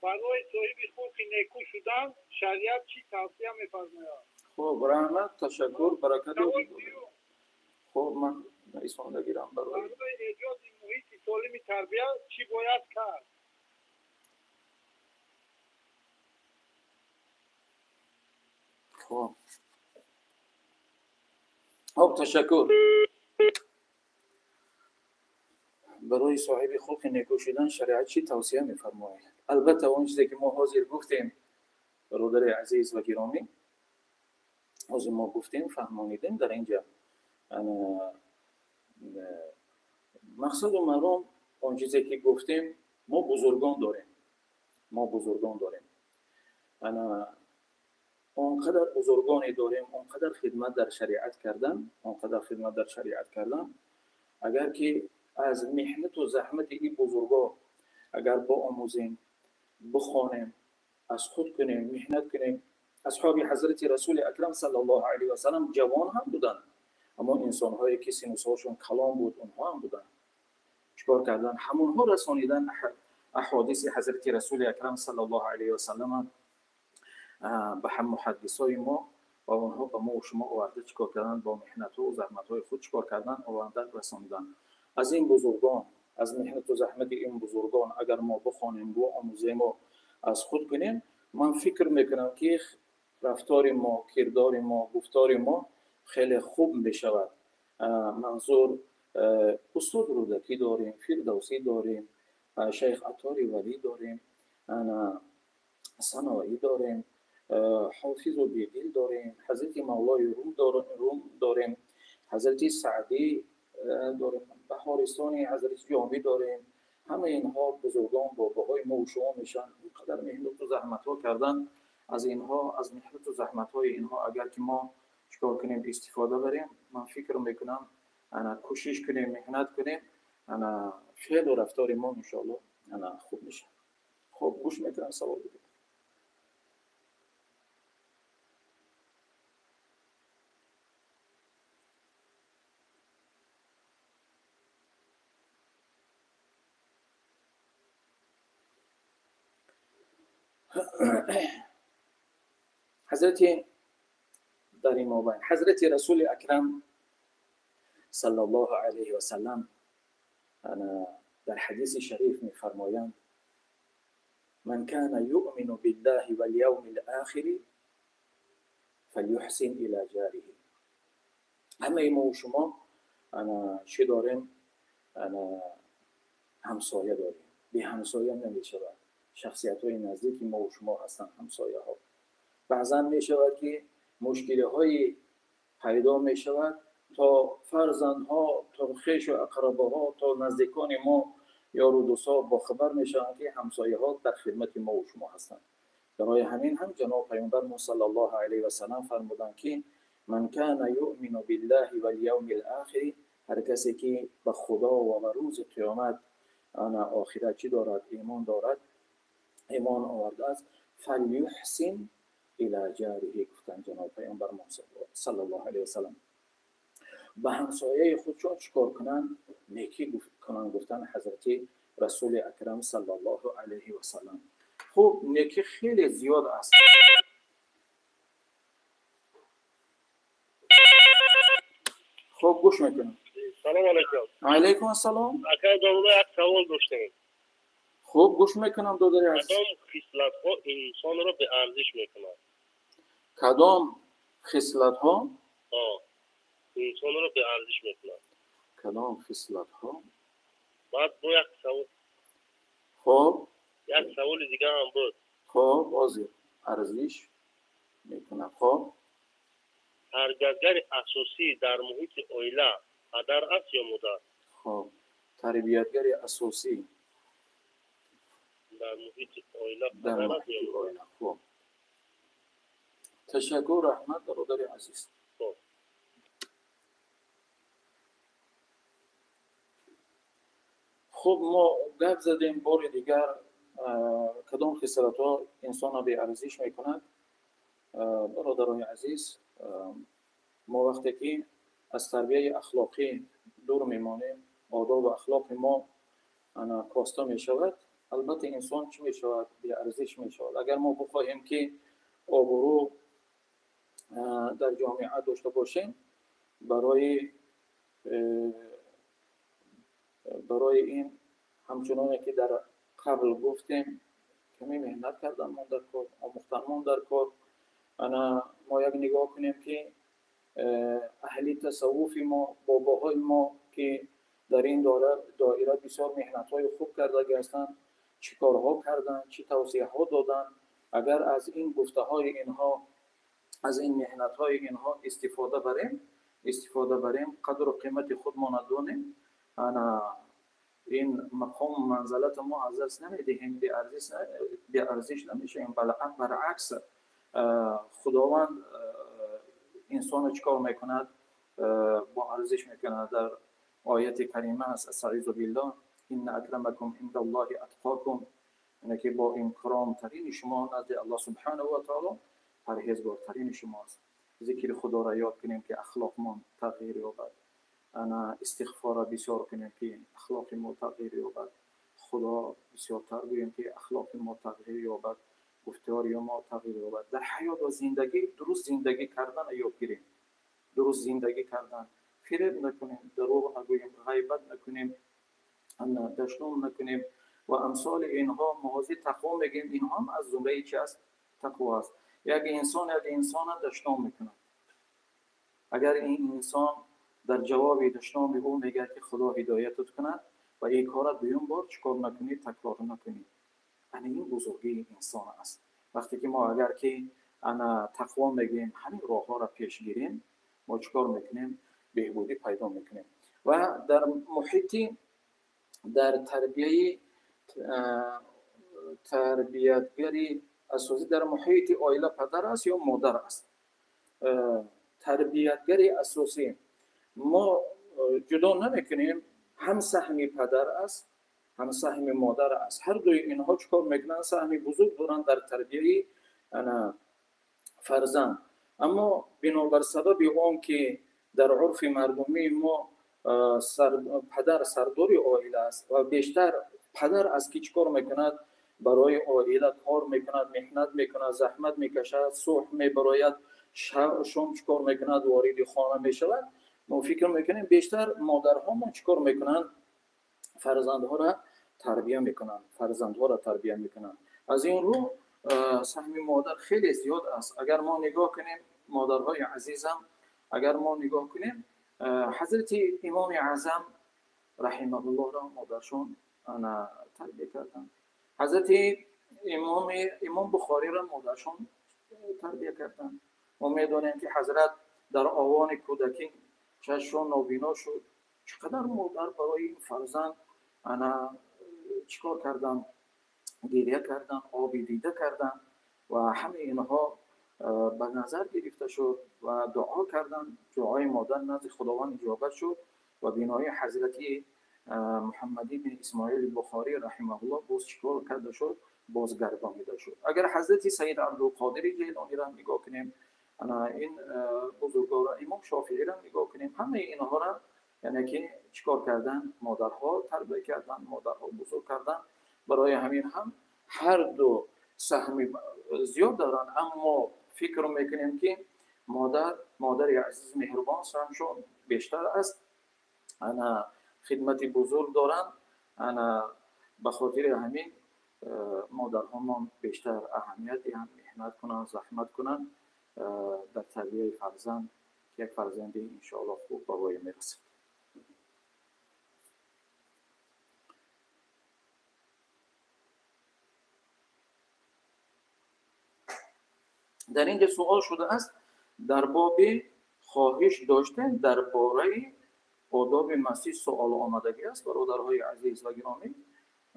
Speaker 2: Барои соҳиби хулқи неку шудан шариат чӣ тавсия мефармояд?
Speaker 1: Хуб, раҳмат, ташаккур, баракат.
Speaker 2: Савол дуюм.
Speaker 1: Хуб, ман исмонда гирам барои.
Speaker 2: Барои эҷоди муҳити солими тарбия чӣ бояд кард?
Speaker 1: Хуб. Хуб, ташаккур. Барои соҳиби хулқи неку шудан шариат чӣ тавсия мефармояд? Албатта он чизе ки мо ҳозир гуфтем, бародари азиз ва гиромӣ, ҳозир мо гуфтем, фаҳмонидем дар инҷа мақсаду маром он чизе ки гуфтем, мо бузургон дорем, мо бузургон дорем, он қадар бузургоне дорем, он қадар хидмат дар шариат кардан, он қадар хидмат дар шариат кардан, агар ки аз меҳнату заҳмати ин бузургон агар боомӯзем, бихонем, аз худ кунем, меҳнат кунем. Асҳоби ҳазрати расули акрам саллаллоҳу алайҳи васаллам ҷавон ҳам буданд, аммо инсонҳое ки сину солшон калон буд, онҳо ҳам буданд. Чикор кардан? Ҳамонҳо расонидан аҳодиси ҳазрати расули акрам саллаллоҳу алайҳи васаллам ба ҳам муҳаддисои мо ва онҳо ба мо ва шумо оварда чикор кардан? Бо меҳнату заҳматҳои худ чикор кардан? Овардан, расонидан. Аз ин бузургон, аз меҳнату заҳмати ин бузургон агар мо бихонем, биомӯзем ва аз худ кунем, ман фикр мекунам ки рафтори мо, кирдори мо, гуфтори мо хеле хуб мешавад. Манзур устод Рӯдакӣ дорем, Фирдавсӣ дорем, шайх Аттори Валӣ дорем, Саноӣ дорем, Ҳофизу Бедил дорем, ҳазрати Мавлои Рум дорем, ҳазрати Саъдӣ дорем, Баҳористони ҳазрати Ҷомӣ дорем. Ҳамаи инҳо бузургон, бобоҳои мо ва шумо мешаванд. Ин қадар меҳнату заҳматҳо кардан, аз инҳо, аз меҳнату заҳматҳои инҳо агар ки мо чикор кунем, истифода барем, ман фикр мекунам, ана кӯшиш кунем, меҳнат кунем, ана феълу рафтори мо иншоаллоҳ ана хуб мешавад. Хуб, гӯш мекунам, савол бидед. ҳазрати дар ин мобайн ҳазрати расули акрам саллаллоҳу алайҳи васаллам дар ҳадиси шариф мефармоянд: ман кана юъмину биллаҳи валявми лохири фалюҳсин ила ҷориҳи. Ҳамаи мо шумо чӣ дорем? Ҳамсоя дорем. Бе ҳамсоя намешавад. Шахсиятҳои наздики мо ва шумо ҳастанд ҳамсояҳо. Баъзан мешавад ки мушкилиҳое пайдо мешавад то фарзандҳо, то хешу ақрабоҳо, то наздикони мо, ёру дӯстҳо бохабар мешаванд ки ҳамсояҳо дар хидмати мо ва шумо ҳастанд. Барои ҳамин ҳам ҷаноб паёмбар мо саллаллоҳу алайҳи васаллам фармуданд ки ман кана юъмину биллаҳи валявми лохири, ҳар касе ки ба Худо ва ба рӯзи қиёмат ана охират чӣ дорад, имон дорад, имон овардааст, фалюҳсин ила ҷориҳи, гуфтанд ҷаноб паёмбар мо саллаллоҳу алайҳи васаллам. Ба ҳамсояи худшон чӣ кор кунанд? Некӣ кунанд, гуфтанд ҳазрати расули акрам саллаллоҳу алайҳи васаллам. Хуб, некӣ хеле зиёд аст. Хуб, гӯш мекунам.
Speaker 2: Салом алайкум.
Speaker 1: Алайкум ассалом.
Speaker 2: Акай домла, як савол доштем.
Speaker 1: Хуб, гӯш мекунам, додари азиз.
Speaker 2: Кадом хислатҳо инсонро беарзиш мекунад?
Speaker 1: Кадом хислатҳо?
Speaker 2: Инсонро беарзиш мекунад.
Speaker 1: Кадом хислатҳо?
Speaker 2: Баъд бо як савол.
Speaker 1: Хуб.
Speaker 2: Як саволи дига ҳам буд.
Speaker 1: Хуб, ҳозир арзиш мекунад. Хуб.
Speaker 2: Тарбиятгари асосӣ дар муҳити оила падар аст ё модар?
Speaker 1: Хуб, тарбиятгари асосӣ
Speaker 2: дар муҳити оила падар аст ё модар?
Speaker 1: Хуб. Ташаккур, раҳмат, бародари азиз.
Speaker 2: Хуб.
Speaker 1: Хуб, мо гап задем бори дигар кадом хислатҳо инсонро беарзиш мекунад. Бародарони азиз, мо вақте ки аз тарбияи ахлоқӣ дур мемонем, одобу ахлоқи мо коста мешавад, албатта инсон чӣ мешавад? Беарзиш мешавад. Агар мо бихоҳем ки обрӯ дар ҷомеа дошта бошем, барои ин ҳамчуноне ки дар қабл гуфтем, каме меҳнат карданмон дар кор, омӯхтанмон дар кор. Ана мо як нигоҳ кунем ки аҳли тасаввуфи мо, бобоҳои мо ки дар ин доира бисёр меҳнатҳои хуб кардагӣ ҳастанд, чӣ корҳо карданд, чӣ тавсияҳо доданд. Агар аз ин гуфтаҳои инҳо, аз ин меҳнатҳои инҳо истифода барем, қадру қимати худмона донем, ана ин мақому манзалата мо аз даст намедиҳем, беарзиш намешавем. Баръакс, Худованд инсонро чӣ кор мекунад? Бо арзиш мекунад. Дар ояти карима аст: астаизу биллоҳ, инна акрамакум индаллоҳи атқокум, яъне ки бо инкромтарини шумо назди Аллоҳ субҳанаҳу ва таоло парҳезгортарини шумо аст. Зикри Худоро ёд кунем, ки ахлоқмон тағйир ёбад. Ана истиғфорро бисёр кунем, ки ахлоқи мо тағйир ёбад. Худо бисёртар гӯем, ки ахлоқи мо тағйир ёбад, гуфтори мо тағйир ёбад. Дар ҳаёт ва зиндагӣ дуруст зиндагӣ карданро ёд гирем, дуруст зиндагӣ кардан, фиреб накунем, дурӯғ нагӯем, ғайбат накунем, дашном накунем ва амсоли инҳо. Мо ҳозир тақво мегӯем, инҳо ҳам аз зумраи чи аст? Тақво аст. Як инсон як инсонро дашном мекунад. Агар ин инсон дар ҷавоби дашноми ӯ мегӯяд, ки Худо ҳидоятат кунад ва ин корро дуюм бор чӣ кор накунӣ, такрор накунӣ, ана ин бузургии инсон аст. Вақте ки мо агар ки ана тақво мегӯем, ҳамин роҳҳоро пеш гирем, мо чӣ кор мекунем? Беҳбудӣ пайдо мекунем. Ва дар муҳити, дар тарбияи тарбиятгари асосӣ дар муҳити оила падар аст ё модар аст? Тарбиятгари асосӣ мо ҷудо намекунем, ҳам саҳми падар аст, ҳам саҳми модар аст. Ҳар дуи инҳо чӣ кор мекунанд? Саҳми бузург доранд дар тарбияи фарзанд. Аммо бинобар сабаби он ки дар урфи мардумии мо падар сардори оила аст ва бештар падар аз ки чӣ кор мекунад? Барои оила кор мекунад, меҳнат мекунад, заҳмат мекашад, субҳ мебарояд, шом чӣ кор мекунад? Вориди хона мешавад. Мо фикр мекунем бештар модарҳомон чӣ кор мекунанд? Фарзандҳоро тарбия мекунанд, фарзандҳоро тарбия мекунанд. Аз ин рӯ саҳми модар хеле зиёд аст. Агар мо нигоҳ кунем, модарҳои азизам, агар мо нигоҳ кунем, ҳазрати имоми аъзам раҳимаҳуллоҳро модаршон ана тарбия карданд. Ҳазрати имом Бухориро модаршон тарбия карданд. Мо медонем, ки ҳазрат дар овони кӯдакӣ чашмшон нобино шуд. Чӣ қадар модар барои ин фарзанд ана чӣ кор карданд? Гиря карданд, оби дида карданд ва ҳамаи инҳо ба назар гирифта шуд ва дуо карданд. Дуои модар назди Худованд иҷобат шуд ва бинои ҳазрати Муҳаммад ибн Исмоили Бухорӣ раҳимаҳуллоҳ боз чӣ кор карда шуд? Бозгардонида шуд. Агар ҳазрати Саид Абдулқодири Ҷейлониро нигоҳ кунем, ана ин бузургоро, имом Шофииро нигоҳ кунем, ҳамаи инҳоро яъне ки чӣ кор карданд? Модарҳо тарбия карданд, модарҳо бузург карданд. Барои ҳамин ҳам ҳар ду саҳми зиёд доранд, аммо фикр мекунем, ки модар, модари азиз меҳрубон саҳмшон бештар аст, ана хидмати бузург доранд. Ана ба хотири ҳамин модарҳомон бештар аҳамият диҳанд, меҳнат кунанд, заҳмат кунанд дар тарбияи фарзанд, ки як фарзанди иншоаллоҳ хуб ба воя мерасад. Дар ин ҷо суол шудааст дар боби хоҳиш доштем дар бораи одоби масҷид суол омадагӣ аст. Бародарҳои азиз ва гиромӣ,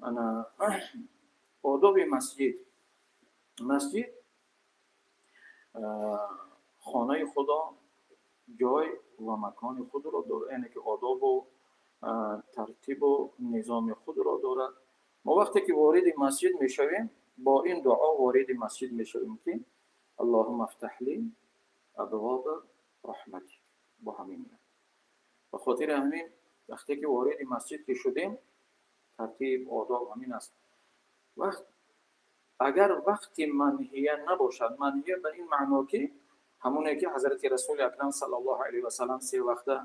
Speaker 1: ана одоби масҷид. Масҷид хонаи Худо, ҷой ва макони худро дорад, яъне ки одобу тартибу низоми худро дорад. Мо вақте ки вориди масҷид мешавем, бо ин дуо вориди масҷид мешавем, ки Аллоҳумма афтаҳ ли абвоба раҳматик. Бо ҳамин ният, ба хотири ҳамин вақте ки вориди масҷид ки шудем, тартиб одоб ҳамин аст. Вақт агар вақти манҳия набошад, манҳия ба ин маъно ки ҳамоне ки ҳазрати Расули Акрам саллаллоҳу алайҳи васаллам се вақта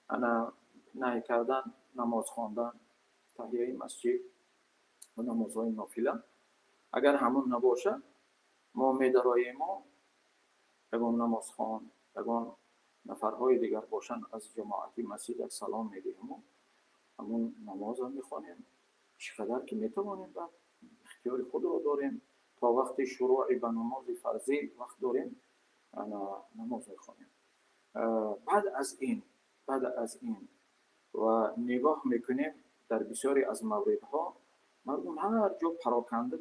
Speaker 1: ана наҳй кардан: намоз хондан, таҳияи масҷид ва намозҳои нофила. Агар ҳамон набошад, мо медароему ягон намозхон, ягон нафарҳои дигар бошанд аз ҷамоати масҷид, як салом медиҳему ҳамон намозро мехонем, чӣ қадар ки метавонем, баъд ихтиёри худро дорем, то вақти шурӯъи ба намози фарзӣ вақт дорем, намоз мехонем. Баъд аз ин ва нигоҳ мекунем, дар бисёре аз мавридҳо мардум ҳар ҷо пароканда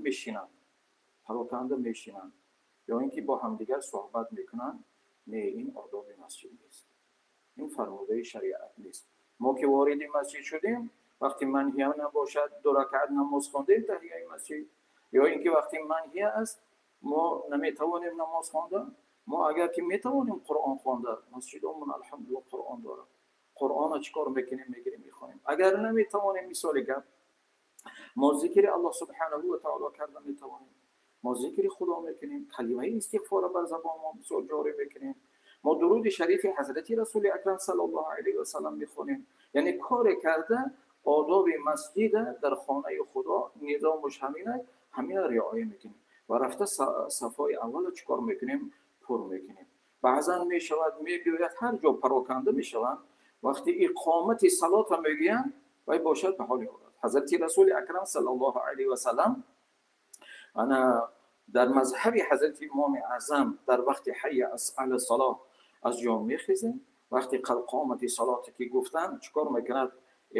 Speaker 1: мешинанд ё ин ки бо ҳамдигар суҳбат мекунанд. Не, ин одоби масҷид нест, ин фармудаи шариат нест. Мо ки вориди масҷид шудем, вақти манҳия набошад, ду ракъат намоз хондем таҳияи масҷид, ё ин ки вақти манҳия аст, мо наметавонем намоз хонда. Мо агар ки метавонем Қуръон хонда, масҷидомон алҳамдулиллоҳ Қуръон дорад, Қуръонро чӣ кор мекунем? Мегирем, мехонем. Агар наметавонем, мисоли гап, мо зикри Аллоҳ субҳанаҳу ва таоло карда метавонем, мо зикри Худо мекунем, калимаи истиғфорро бар забонмон бисёр ҷорӣ мекунем, мо дуруди шарифи ҳазрати Расули Акрам саллаллоҳу алайҳи васаллам мехонем. Яъне коре карда одоби масҷида дар хонаи Худо низомуш ҳамина риоя мекунем ва рафта сафои аввалро чӣ кор мекунем? Пур мекунем. Баъзан мешавад, мебиёяд, ҳар ҷо пароканда мешаванд. Вақти иқомати салотро мегӯянд, вай бошад ба ҳоли одат. Ҳазрати Расули Акрам саллаллоҳу алайҳи васаллам ана дар мазҳаби ҳазрати Имоми Аъзам дар вақти ҳайя ала салоҳ аз ҷо мехезем, вақти қад қомати салоте ки гуфтанд, чӣ кор мекунад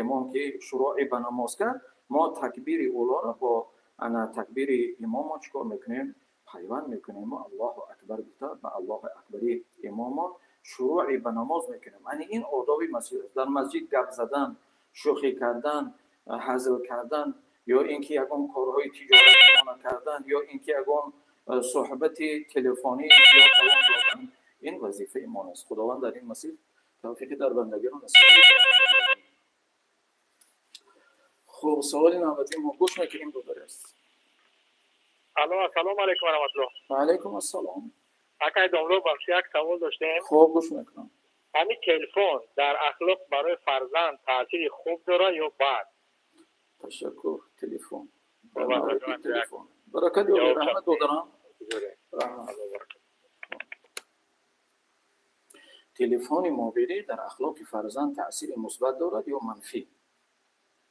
Speaker 1: имом ки шурӯъи ба намоз кард, мо такбири улоро бо ана такбири имомо чӣ кор мекунем? Пайванд мекунем. Аллоҳу акбар гуфта ба Аллоҳу акбари имомо шурӯъи ба намоз мекунем. Яъне ин одоби масҷид аст. Дар масҷид гап задан, шӯхӣ кардан, ҳазл кардан, ё ин ки ягон корҳои тиҷоратона кардан, ё ин ки ягон суҳбати телефонӣ зиёд давом додан, ин вазифаи мо аст. Худованд дар ин масир тавфиқи дар бандагиро насиб кунад. Хуб, саволи навбатӣ мо гӯш мекунем, додари аст.
Speaker 2: Алло, ассалому алайкум ва раҳматуллоҳ.
Speaker 1: Ва алайкум ассалом.
Speaker 2: Акай домло, бахши як савол доштем.
Speaker 1: Хуб, гӯш мекунам.
Speaker 2: Ҳамин телефон дар ахлоқ барои фарзанд таъсири хуб дорад ё бад?
Speaker 1: Ташаккур. Телефон. Телефон. Баракат ёбед, раҳмат додарам. Телефони мобилӣ дар ахлоқи фарзанд таъсири мусбат дорад ё манфӣ?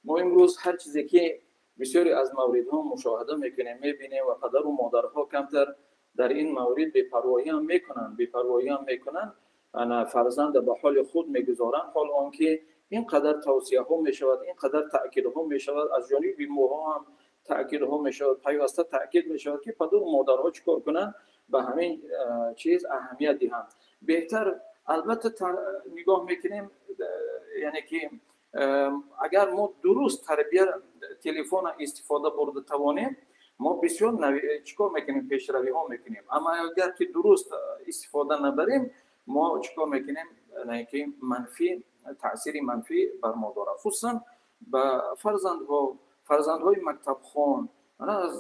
Speaker 1: Мо имрӯз ҳар чизе ки бисёре аз мавридҳо мушоҳида мекунем, мебинем ва падару модарҳо камтар дар ин маврид бепарвоӣ ҳам мекунанд, ана фарзанда ба ҳоли худ мегузоранд, ҳол он ки ин қадар тавсияҳо мешавад, ин қадар таъкидҳо мешавад, аз ҷониби моҳо ҳам таъкидҳо мешавад, пайваста таъкид мешавад ки падару модарҳо чӣ кор кунанд, ба ҳамин чиз аҳамият диҳанд. Беҳтар албатта нигоҳ мекунем, яъне ки агар мо дуруст тарбия телефона истифода бурда тавонем, мо бисёр чӣ кор мекунем? Пешравиҳо мекунем. Аммо агар ки дуруст истифода набарем, мо чӣ кор мекунем? Ки манфӣ, таъсири манфӣ бар мо дорад, хусусан ба фарзандҳо, фарзандҳои мактабхон. Ана аз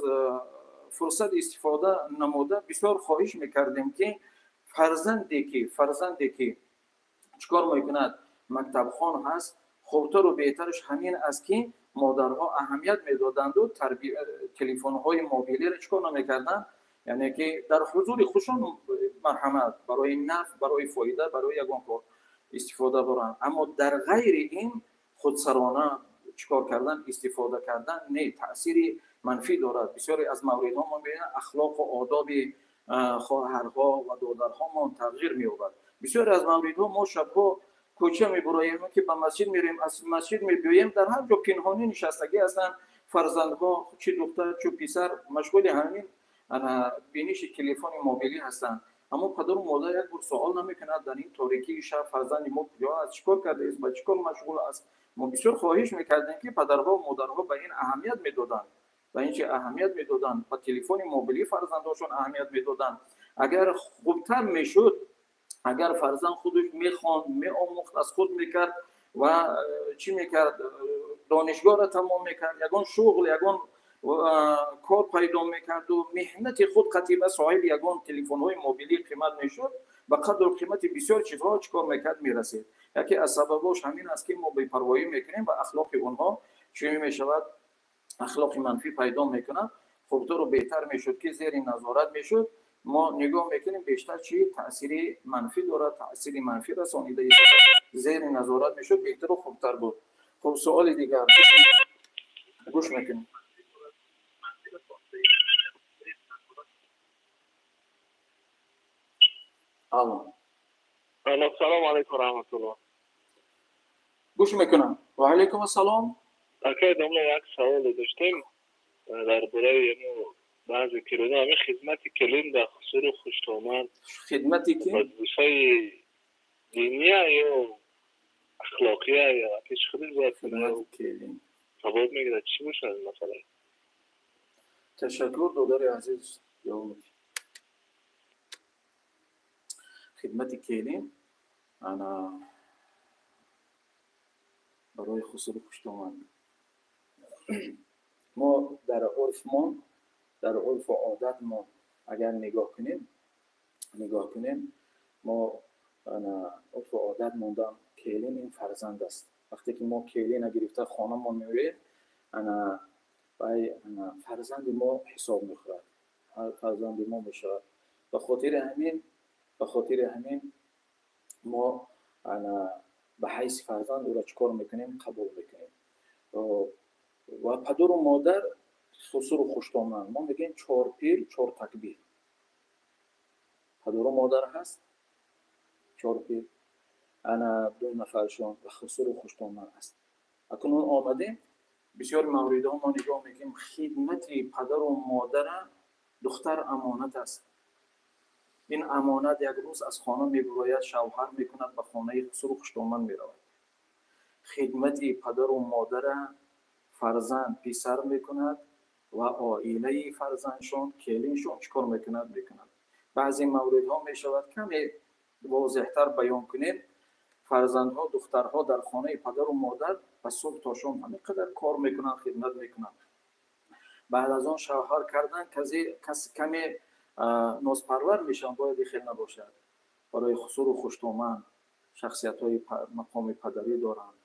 Speaker 1: фурсат истифода намуда бисёр хоҳиш мекардем ки фарзанде ки чӣ кор мекунад, мактабхон ҳаст, хубтару беҳтараш ҳамин аст ки модарҳо аҳамият медоданду телефонҳои мобилиро чӣ кор намекарданд, яъне ки дар ҳузури худшон марҳамат барои нафъ, барои фоида, барои ягон кор истифода баранд. Аммо дар ғайри ин худсарона чӣ кор кардан, истифода кардан не, таъсири манфӣ дорад. Бисёре аз мавридҳо мо мебинем ахлоқу одоби хоҳарҳо ва додарҳомон тағйир меёбад. Бисёре аз мавридҳо мо шабҳо кӯча мебуроем ки ба масҷид мерем, аз масҷид мебиёем, дар ҳар ҷо пинҳонӣ нишастагӣ ҳастанд фарзандҳо, чӣ духтар чӣ писар, машғули ҳамин биниши телефони мобилӣ ҳастанд. Аммо падару модар як бор суол намекунад дар ин торикии шаб фарзанди мо куҷо аст, чӣ кор кардааст, ба чӣ кор машғул аст. Мо бисёр хоҳиш мекардем ки падарҳо модарҳо ба ин аҳамият медоданд, ба ин чи аҳамият медоданд, ба телефони мобилии фарзандҳошон аҳамият медоданд. Агар хубтар мешуд, агар фарзанд худаш мехонд, меомӯхт, аз худ мекард ва чӣ мекард, донишгоҳро тамом мекард, ягон шуғл, ягон кор пайдо мекарду меҳнати худ қатиба соҳиби ягон телефонҳои мобилии қимат мешуд, ба қадру қимати бисёр чизҳо чӣ кор мекард, мерасид. Яке аз сабабош ҳамин аст ки мо бепарвоӣ мекунем ва ахлоқи онҳо чӣ мешавад, ахлоқи манфӣ пайдо мекунад. Хубтару беҳтар мешуд ки зери назорат мешуд. Мо нигоҳ мекунем бештар чӣ таъсири манфӣ дорад, таъсири манфӣ расонида зери назорат мешуд, беҳтару хубтар буд. Хуб, суоли дигар гӯш мекунем. Алло.
Speaker 2: Алло, салом алейкум раҳматуллоҳ.
Speaker 1: Гӯш мекунам. Ва алейкум ассалом.
Speaker 2: Акай домла, як савол доштем дар бораи баъзе килина, ҳамин хизмати келин дар хусуру хуштомад.
Speaker 1: Хидмати ки?
Speaker 2: Вазифаи диния ё ахлоқия ё пеш худиш бояд
Speaker 1: хидмати келин
Speaker 2: савоб мегирад, чӣ бошад масалан?
Speaker 1: Ташаккур, додари азиз. Хидмати келин ана барои хусуру хуштомад. Мо дар урфмон, дар урфу одатмон агар нигоҳ кунем, мо урфу одат мондам келин ин фарзанд аст. Вақте ки мо келина гирифта хонамон меоем, ана вай фарзанди мо ҳисоб мехӯрад, фарзанди мо мешавад. Ба хотири ҳамин мо ана ба ҳайси фарзанд ӯро чӣ кор мекунем? Қабул мекунем. Ва падару модар хусуру хуштоманд. Мо мегӯем чор пир, чор такбир. Падару модар ҳаст, чор пир, ана ду нафаршон ва хусуру хуштоманд аст. Акнун омадем, бисёр мавридҳо мо нигоҳ мекунем, хидмати падару модара духтар амонат аст. Ин амонат як рӯз аз хона мебурояд, шавҳар мекунад, ба хонаи хусуру хуштоманд меравад. Хидмати падару модара фарзанд писар мекунад ва оилаи фарзандшон, келиншон чӣ кор мекунад? Мекунад. Баъзе мавридҳо мешавад каме возеҳтар баён кунем. Фарзандҳо, духтарҳо дар хонаи падару модар ба субҳ то шом ҳамин қадар кор мекунанд, хидмат мекунанд. Баъд аз он шавҳар кардан каме нозпарвар мешаванд, бояд хел набошад. Барои хусуру хуштоманд шахсиятҳои мақоми падарӣ доранд,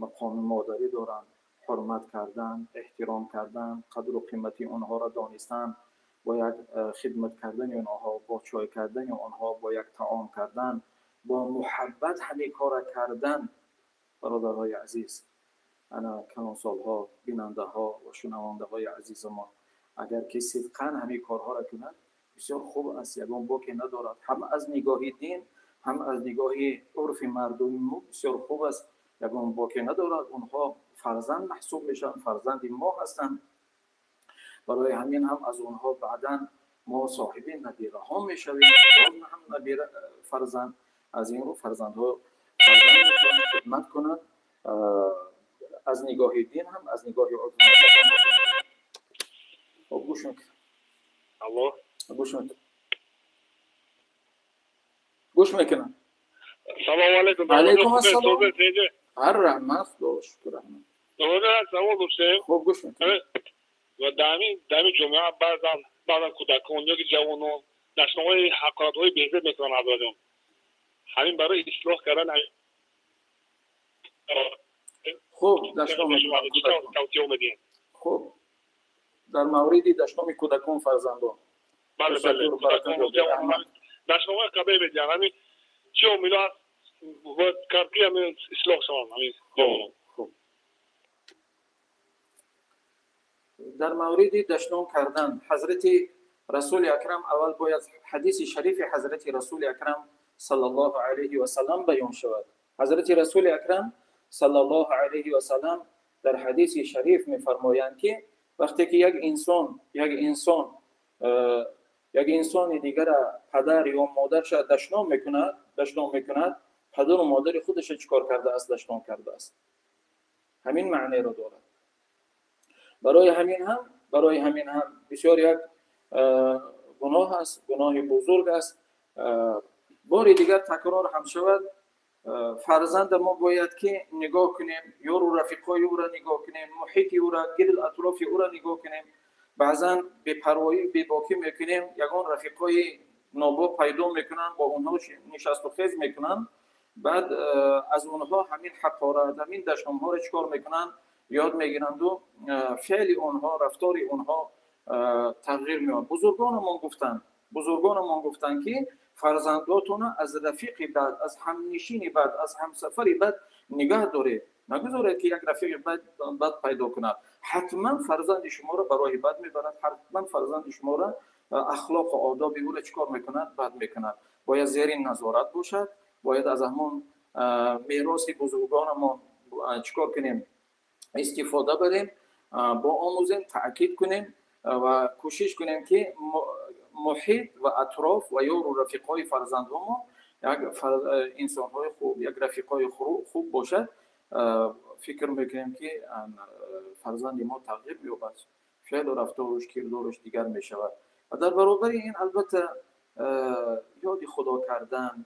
Speaker 1: мақоми модарӣ доранд, ҳурмат кардан, эҳтиром кардан, қадру қимати онҳоро донистан, бо як хидмат кардани онҳо, бо чой кардани онҳо, бо як таом кардан, бо муҳаббат ҳамин кора кардан. Бародарҳои азиз, ана калонсолҳо, бинандаҳо ва шунавандаҳои азизамон, агар ки сидқан ҳамин корҳоро кунад, бисёр хуб аст, ягон боке надорад. Ҳам аз нигоҳи дин, ҳам аз нигоҳи урфи мардуми мо бисёр хуб аст, ягон боке надорад. Онҳо фарзанд маҳсуб мешаванд, фарзанди мо ҳастанд. Барои ҳамин ҳам аз онҳо баъдан мо соҳиби набираҳо мешавем, боз ҳам набира фарзанд. Аз ин рӯ фарзандҳо фарзанд хидмат кунанд, аз нигоҳи дин ҳам аз нигоҳи урф. Хуб, гӯш мекунам.
Speaker 2: Алло,
Speaker 1: гӯш мекунам, гӯш мекунам.
Speaker 2: Салому алейкум.
Speaker 1: Алейкум ассалом. Ҳар раҳмат, худо шукр раҳмат.
Speaker 2: Савол доштем.
Speaker 1: Хуб, гӯш мекунам.
Speaker 2: Ва дар ҳамин ҷомеа баъзан кӯдакон ё ки ҷавонон дашномҳои ҳақоратҳои безеб мекунанд ҳазратҷон. Ҳамин барои ислоҳ кардан
Speaker 1: хуб дашном
Speaker 2: тавсия медиҳем.
Speaker 1: Хуб, дар мавриди дашноми кӯдакон, фарзандон.
Speaker 2: Бале, бале, дашномҳои қабеҳ медиҳанд. Ҳамин чӣ омилҳо ҳаст бояд кард ки ҳамин ислоҳ шаванд ҳамин ҷавонон?
Speaker 1: Хуб, дар мавриди дашном кардан ҳазрати расули акрам, аввал бояд ҳадиси шарифи ҳазрати расули акрам саллаллоҳу алайҳи васаллам баён шавад. Ҳазрати расули акрам саллаллоҳу алайҳи васаллам дар ҳадиси шариф мефармоянд, ки вақте ки як инсони дигара падар ё модарша дашном мекунад, падару модари худаша чӣ кор кардааст? Дашном кардааст. Ҳамин маънеро дорад. Барои ҳамин ҳам бисёр як гуноҳ аст, гуноҳи бузург аст. Бори дигар такрор ҳам шавад, фарзанда мо бояд ки нигоҳ кунем, ёру рафиқҳои ӯро нигоҳ кунем, муҳити ӯро, гирд атрофи ӯро нигоҳ кунем. Баъзан бепарвоӣ, бебокӣ мекунем, ягон рафиқҳои нобоб пайдо мекунанд, бо онҳо нишасту хез мекунанд, баъд аз онҳо ҳамин ҳақорат, ҳамин дашномҳоро чӣ кор мекунанд? Ёд мегиранду феъли онҳо, рафтори онҳо тағйир меёбад. Бузургонамон гуфтанд, ки фарзандотонро аз рафиқи бад, аз ҳамнишини бад, аз ҳамсафари бад нигаҳ доред. Нагузоред ки як рафиқи бад пайдо кунад. Ҳатман фарзанди шуморо ба роҳи бад мебарад, ҳатман фарзанди шуморо ахлоқу одоби ӯро чӣ кор мекунад? Бад мекунад. Бояд зери назорат бошад, бояд аз ҳамон мероси бузургонамон чӣ кор кунем? Истифода барем, боомӯзем, таъкид кунем ва кӯшиш кунем ки муҳит ва атроф ва ёру рафиқҳои фарзандҳомо як инсонҳои хуб, як рафиқҳои хуб бошад. Фикр мекунем ки фарзанди мо тағйир меёбад, феълу рафторуш, кирдоруш дигар мешавад. Ва дар баробари ин албатта ёди худо кардан,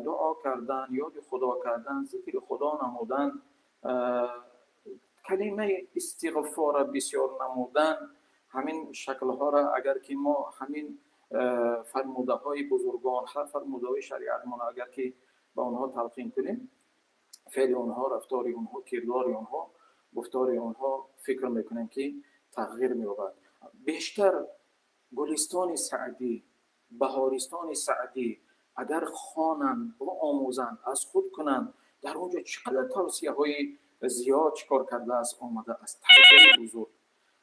Speaker 1: дуо кардан, ёди худо кардан, зикри худо намудан, калимаи истиғфорро бисёр намудан, ҳамин шаклҳоро агар ки мо ҳамин фармудаҳои бузургон, ҳар фармудаҳои шариатмон агар ки ба онҳо талқин кунем, феъли онҳо, рафтори онҳо, кирдори онҳо, гуфтори онҳо фикр мекунем ки тағйир меёбад. Бештар Гулистони Саъдӣ, Баҳористони Саъдӣ агар хонанд, боомӯзанд, аз худ кунанд, дар он ҷо чӣ қадар тавсияҳои зиёд чӣ кор кардааст, омадааст. Тарбияи бузург.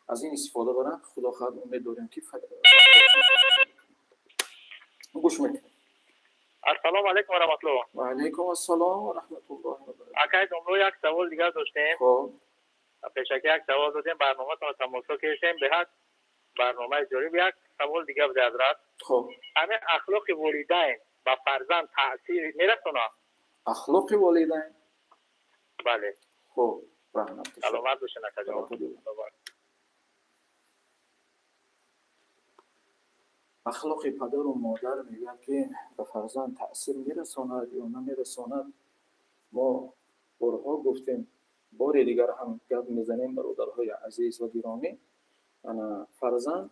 Speaker 1: Аз ин истифода баранд. Худо хоҳад, умед дорем ки гӯш мекунем.
Speaker 2: Ассалому алайкум ва раҳматуллоҳ.
Speaker 1: Ва алайкум ассалом ва раҳматуллоҳи ва баракатуҳ.
Speaker 2: Акай домло, як савол дигар доштем.
Speaker 1: Хуб.
Speaker 2: Пешакӣ як савол додем, барномаатонро тамошо кардем, беҳад барномаи ҷолиб. Як савол дигар буд, ҳазрат.
Speaker 1: Хуб.
Speaker 2: Ҳамин ахлоқи волидайн ба фарзанд таъсир мерасонад?
Speaker 1: Ахлоқи волидайн?
Speaker 2: Бале.
Speaker 1: Хуб, раҳмат.
Speaker 2: Саломат бошед, акаҷон.
Speaker 1: Ахлоқи падару модар мегӯяд ки ба фарзанд таъсир мерасонад ё намерасонад. Мо борҳо гуфтем, бори дигар ҳам гап мезанем, бародарҳои азиз ва гиромӣ. Фарзанд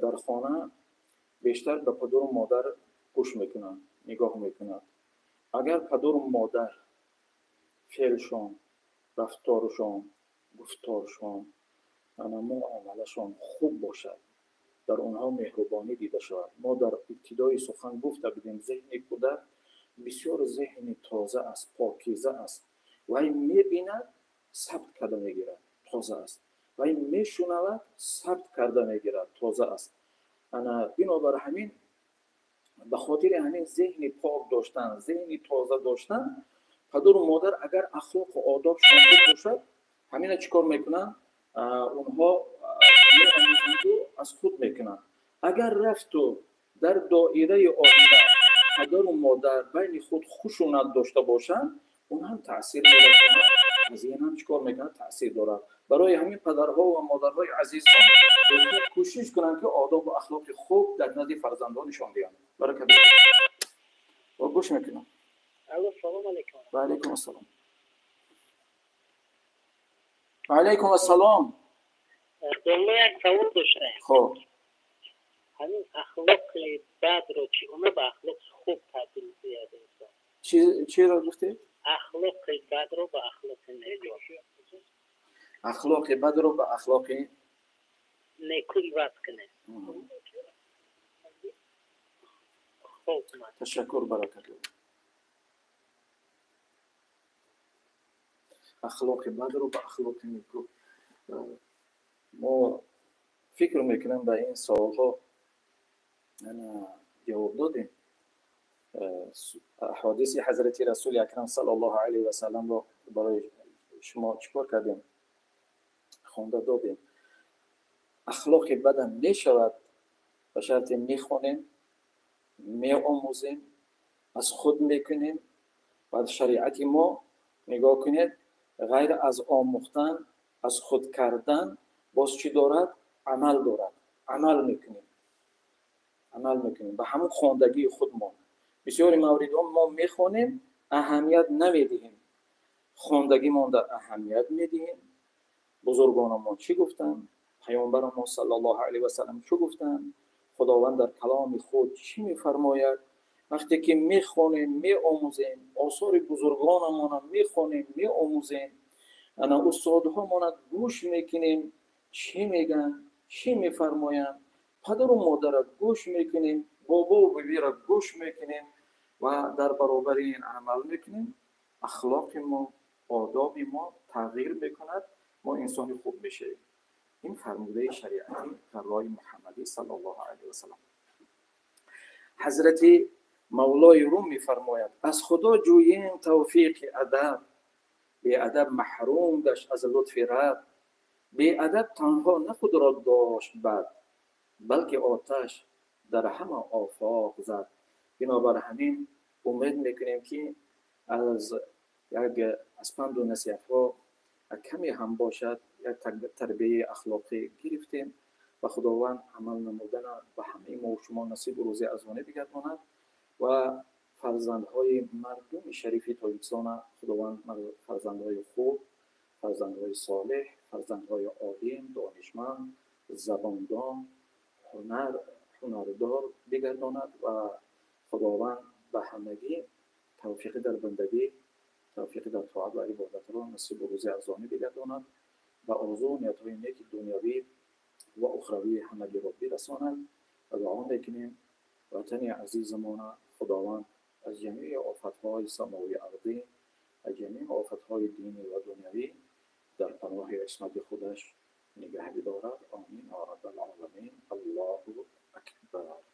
Speaker 1: дар хона бештар ба падару модар гӯш мекунад, нигоҳ мекунад. Агар падару модар феълшон, рафторшон, гуфторшон, муомалашон хуб бошад, дар онҳо меҳрубонӣ дида шавад. Мо дар ибтидои сухан гуфта будем, зеҳни кӯдак бисёр зеҳни тоза аст, покиза аст. Вай мебинад, сабт карда мегирад, тоза аст. Вай мешунавад, сабт карда мегирад, тоза аст. Бинобар ҳамин, ба хотири ҳамин зеҳни пок доштан, зеҳни тоза доштан, падару модар агар ахлоқу одобшон хуб бошад, ҳамина чӣ кор мекунанд? Онҳо меомӯзанду аз худ мекунанд. Агар рафту дар доираи оила падару модар байни худ хушунат дошта бошанд, он ҳам таъсир мерасонад, аз ин ҳам чӣ кор мекунад? Таъсир дорад. Барои ҳамин падарҳо ва модарҳои азизон кӯшиш кунанд ки одобу ахлоқи хуб дар назди фарзандон нишон диҳанд. Баракат. Ва гӯш мекунам.
Speaker 3: Алло, салом алайкум.
Speaker 1: Ва алайкум ассалом. Ва алайкум ассалом.
Speaker 3: Домло, як савол доштем.
Speaker 1: Хуб.
Speaker 3: Ҳамин ахлоқи бадро чӣ гуна ба ахлоқи хуб табдил диҳад инсон?
Speaker 1: Чиро гуфтед?
Speaker 3: Ахлоқи бадро ба ахлоқи неку.
Speaker 1: Ахлоқи бадро ба ахлоқи
Speaker 3: неку иваз кунед. Хуб.
Speaker 1: Ташаккур, баракат. Ахлоқи бадро ба ахлоқи неку. Мо фикр мекунем ба ин саволҳо ҷавоб додем. Аҳодиси ҳазрати расули акрам саллаллоҳу алайҳи васалламро барои шумо чӣ кор кардем? Хонда додем. Ахлоқи бадам мешавад ба шарте мехонем, меомӯзем, аз худ мекунем ва шариати мо нигоҳ кунед, ғайр аз омӯхтан, аз худ кардан боз чӣ дорад? Амал дорад. Амал мекунем. Амал мекунем ба ҳамон хондагии худмон. Бисёри мавридҳо мо мехонем, аҳамият намедиҳем. Хондагимонда аҳамият медиҳем. Бузургонамон чӣ гуфтанд? Паёмбарамон саллаллоҳу алайҳи васаллам чӣ гуфтанд? Худованд дар каломи худ чӣ мефармояд? Вақте ки мехонем, меомӯзем, осори бузургонамонам мехонем, меомӯзем, ана устодҳомона гӯш мекунем, чӣ мегӯянд, чӣ мефармоянд, падару модарро гӯш мекунем, бобову бибиро гӯш мекунем ва дар баробари ин амал мекунем, ахлоқи мо, одоби мо тағйир мекунад, мо инсони хуб мешавем. Ин фармудаи шариати ғаррои Муҳаммадӣ саллаллоҳу алайҳи васаллам. Ҳазрати Мавлои Рум мефармояд: аз Худо ҷӯем тавфиқи адаб, беадаб маҳрум гашт аз лутфи Раб. Беадаб танҳо на худро дошт бад, балки оташ дар ҳама офоқ зад. Бинобар ҳамин умед мекунем, ки аз як аз панду насиҳатҳо каме ҳам бошад як тарбияи ахлоқӣ гирифтем ва Худованд амал намудана ба ҳамаи мо шумо насибу рӯзи азонӣ бигардонад ва фарзандҳои мардуми шарифи Тоҷикистона Худованд фарзандҳои хуб, фарзандҳои солеҳ, фарзандҳои олим, донишманд, забондон, ҳунардор бигардонад ва Худованд ба ҳамагӣ тавфиқи дар бандагӣ, тавфиқи дар тоат ва ибодатро насибу рӯзи арзонӣ бигардонад ва орзу ниятҳои неки дунявӣ ва ухравии ҳамагиро бирасонад. Ва дуо мекунем, ватани азизамона Худованд аз ҷамеи офатҳои самовию ардӣ, аз ҷамеи офатҳои динӣ ва дунявӣ дар паноҳи исмати худаш нигаҳ бидорад. Омин ё раббал оламин. Аллоҳу акбар.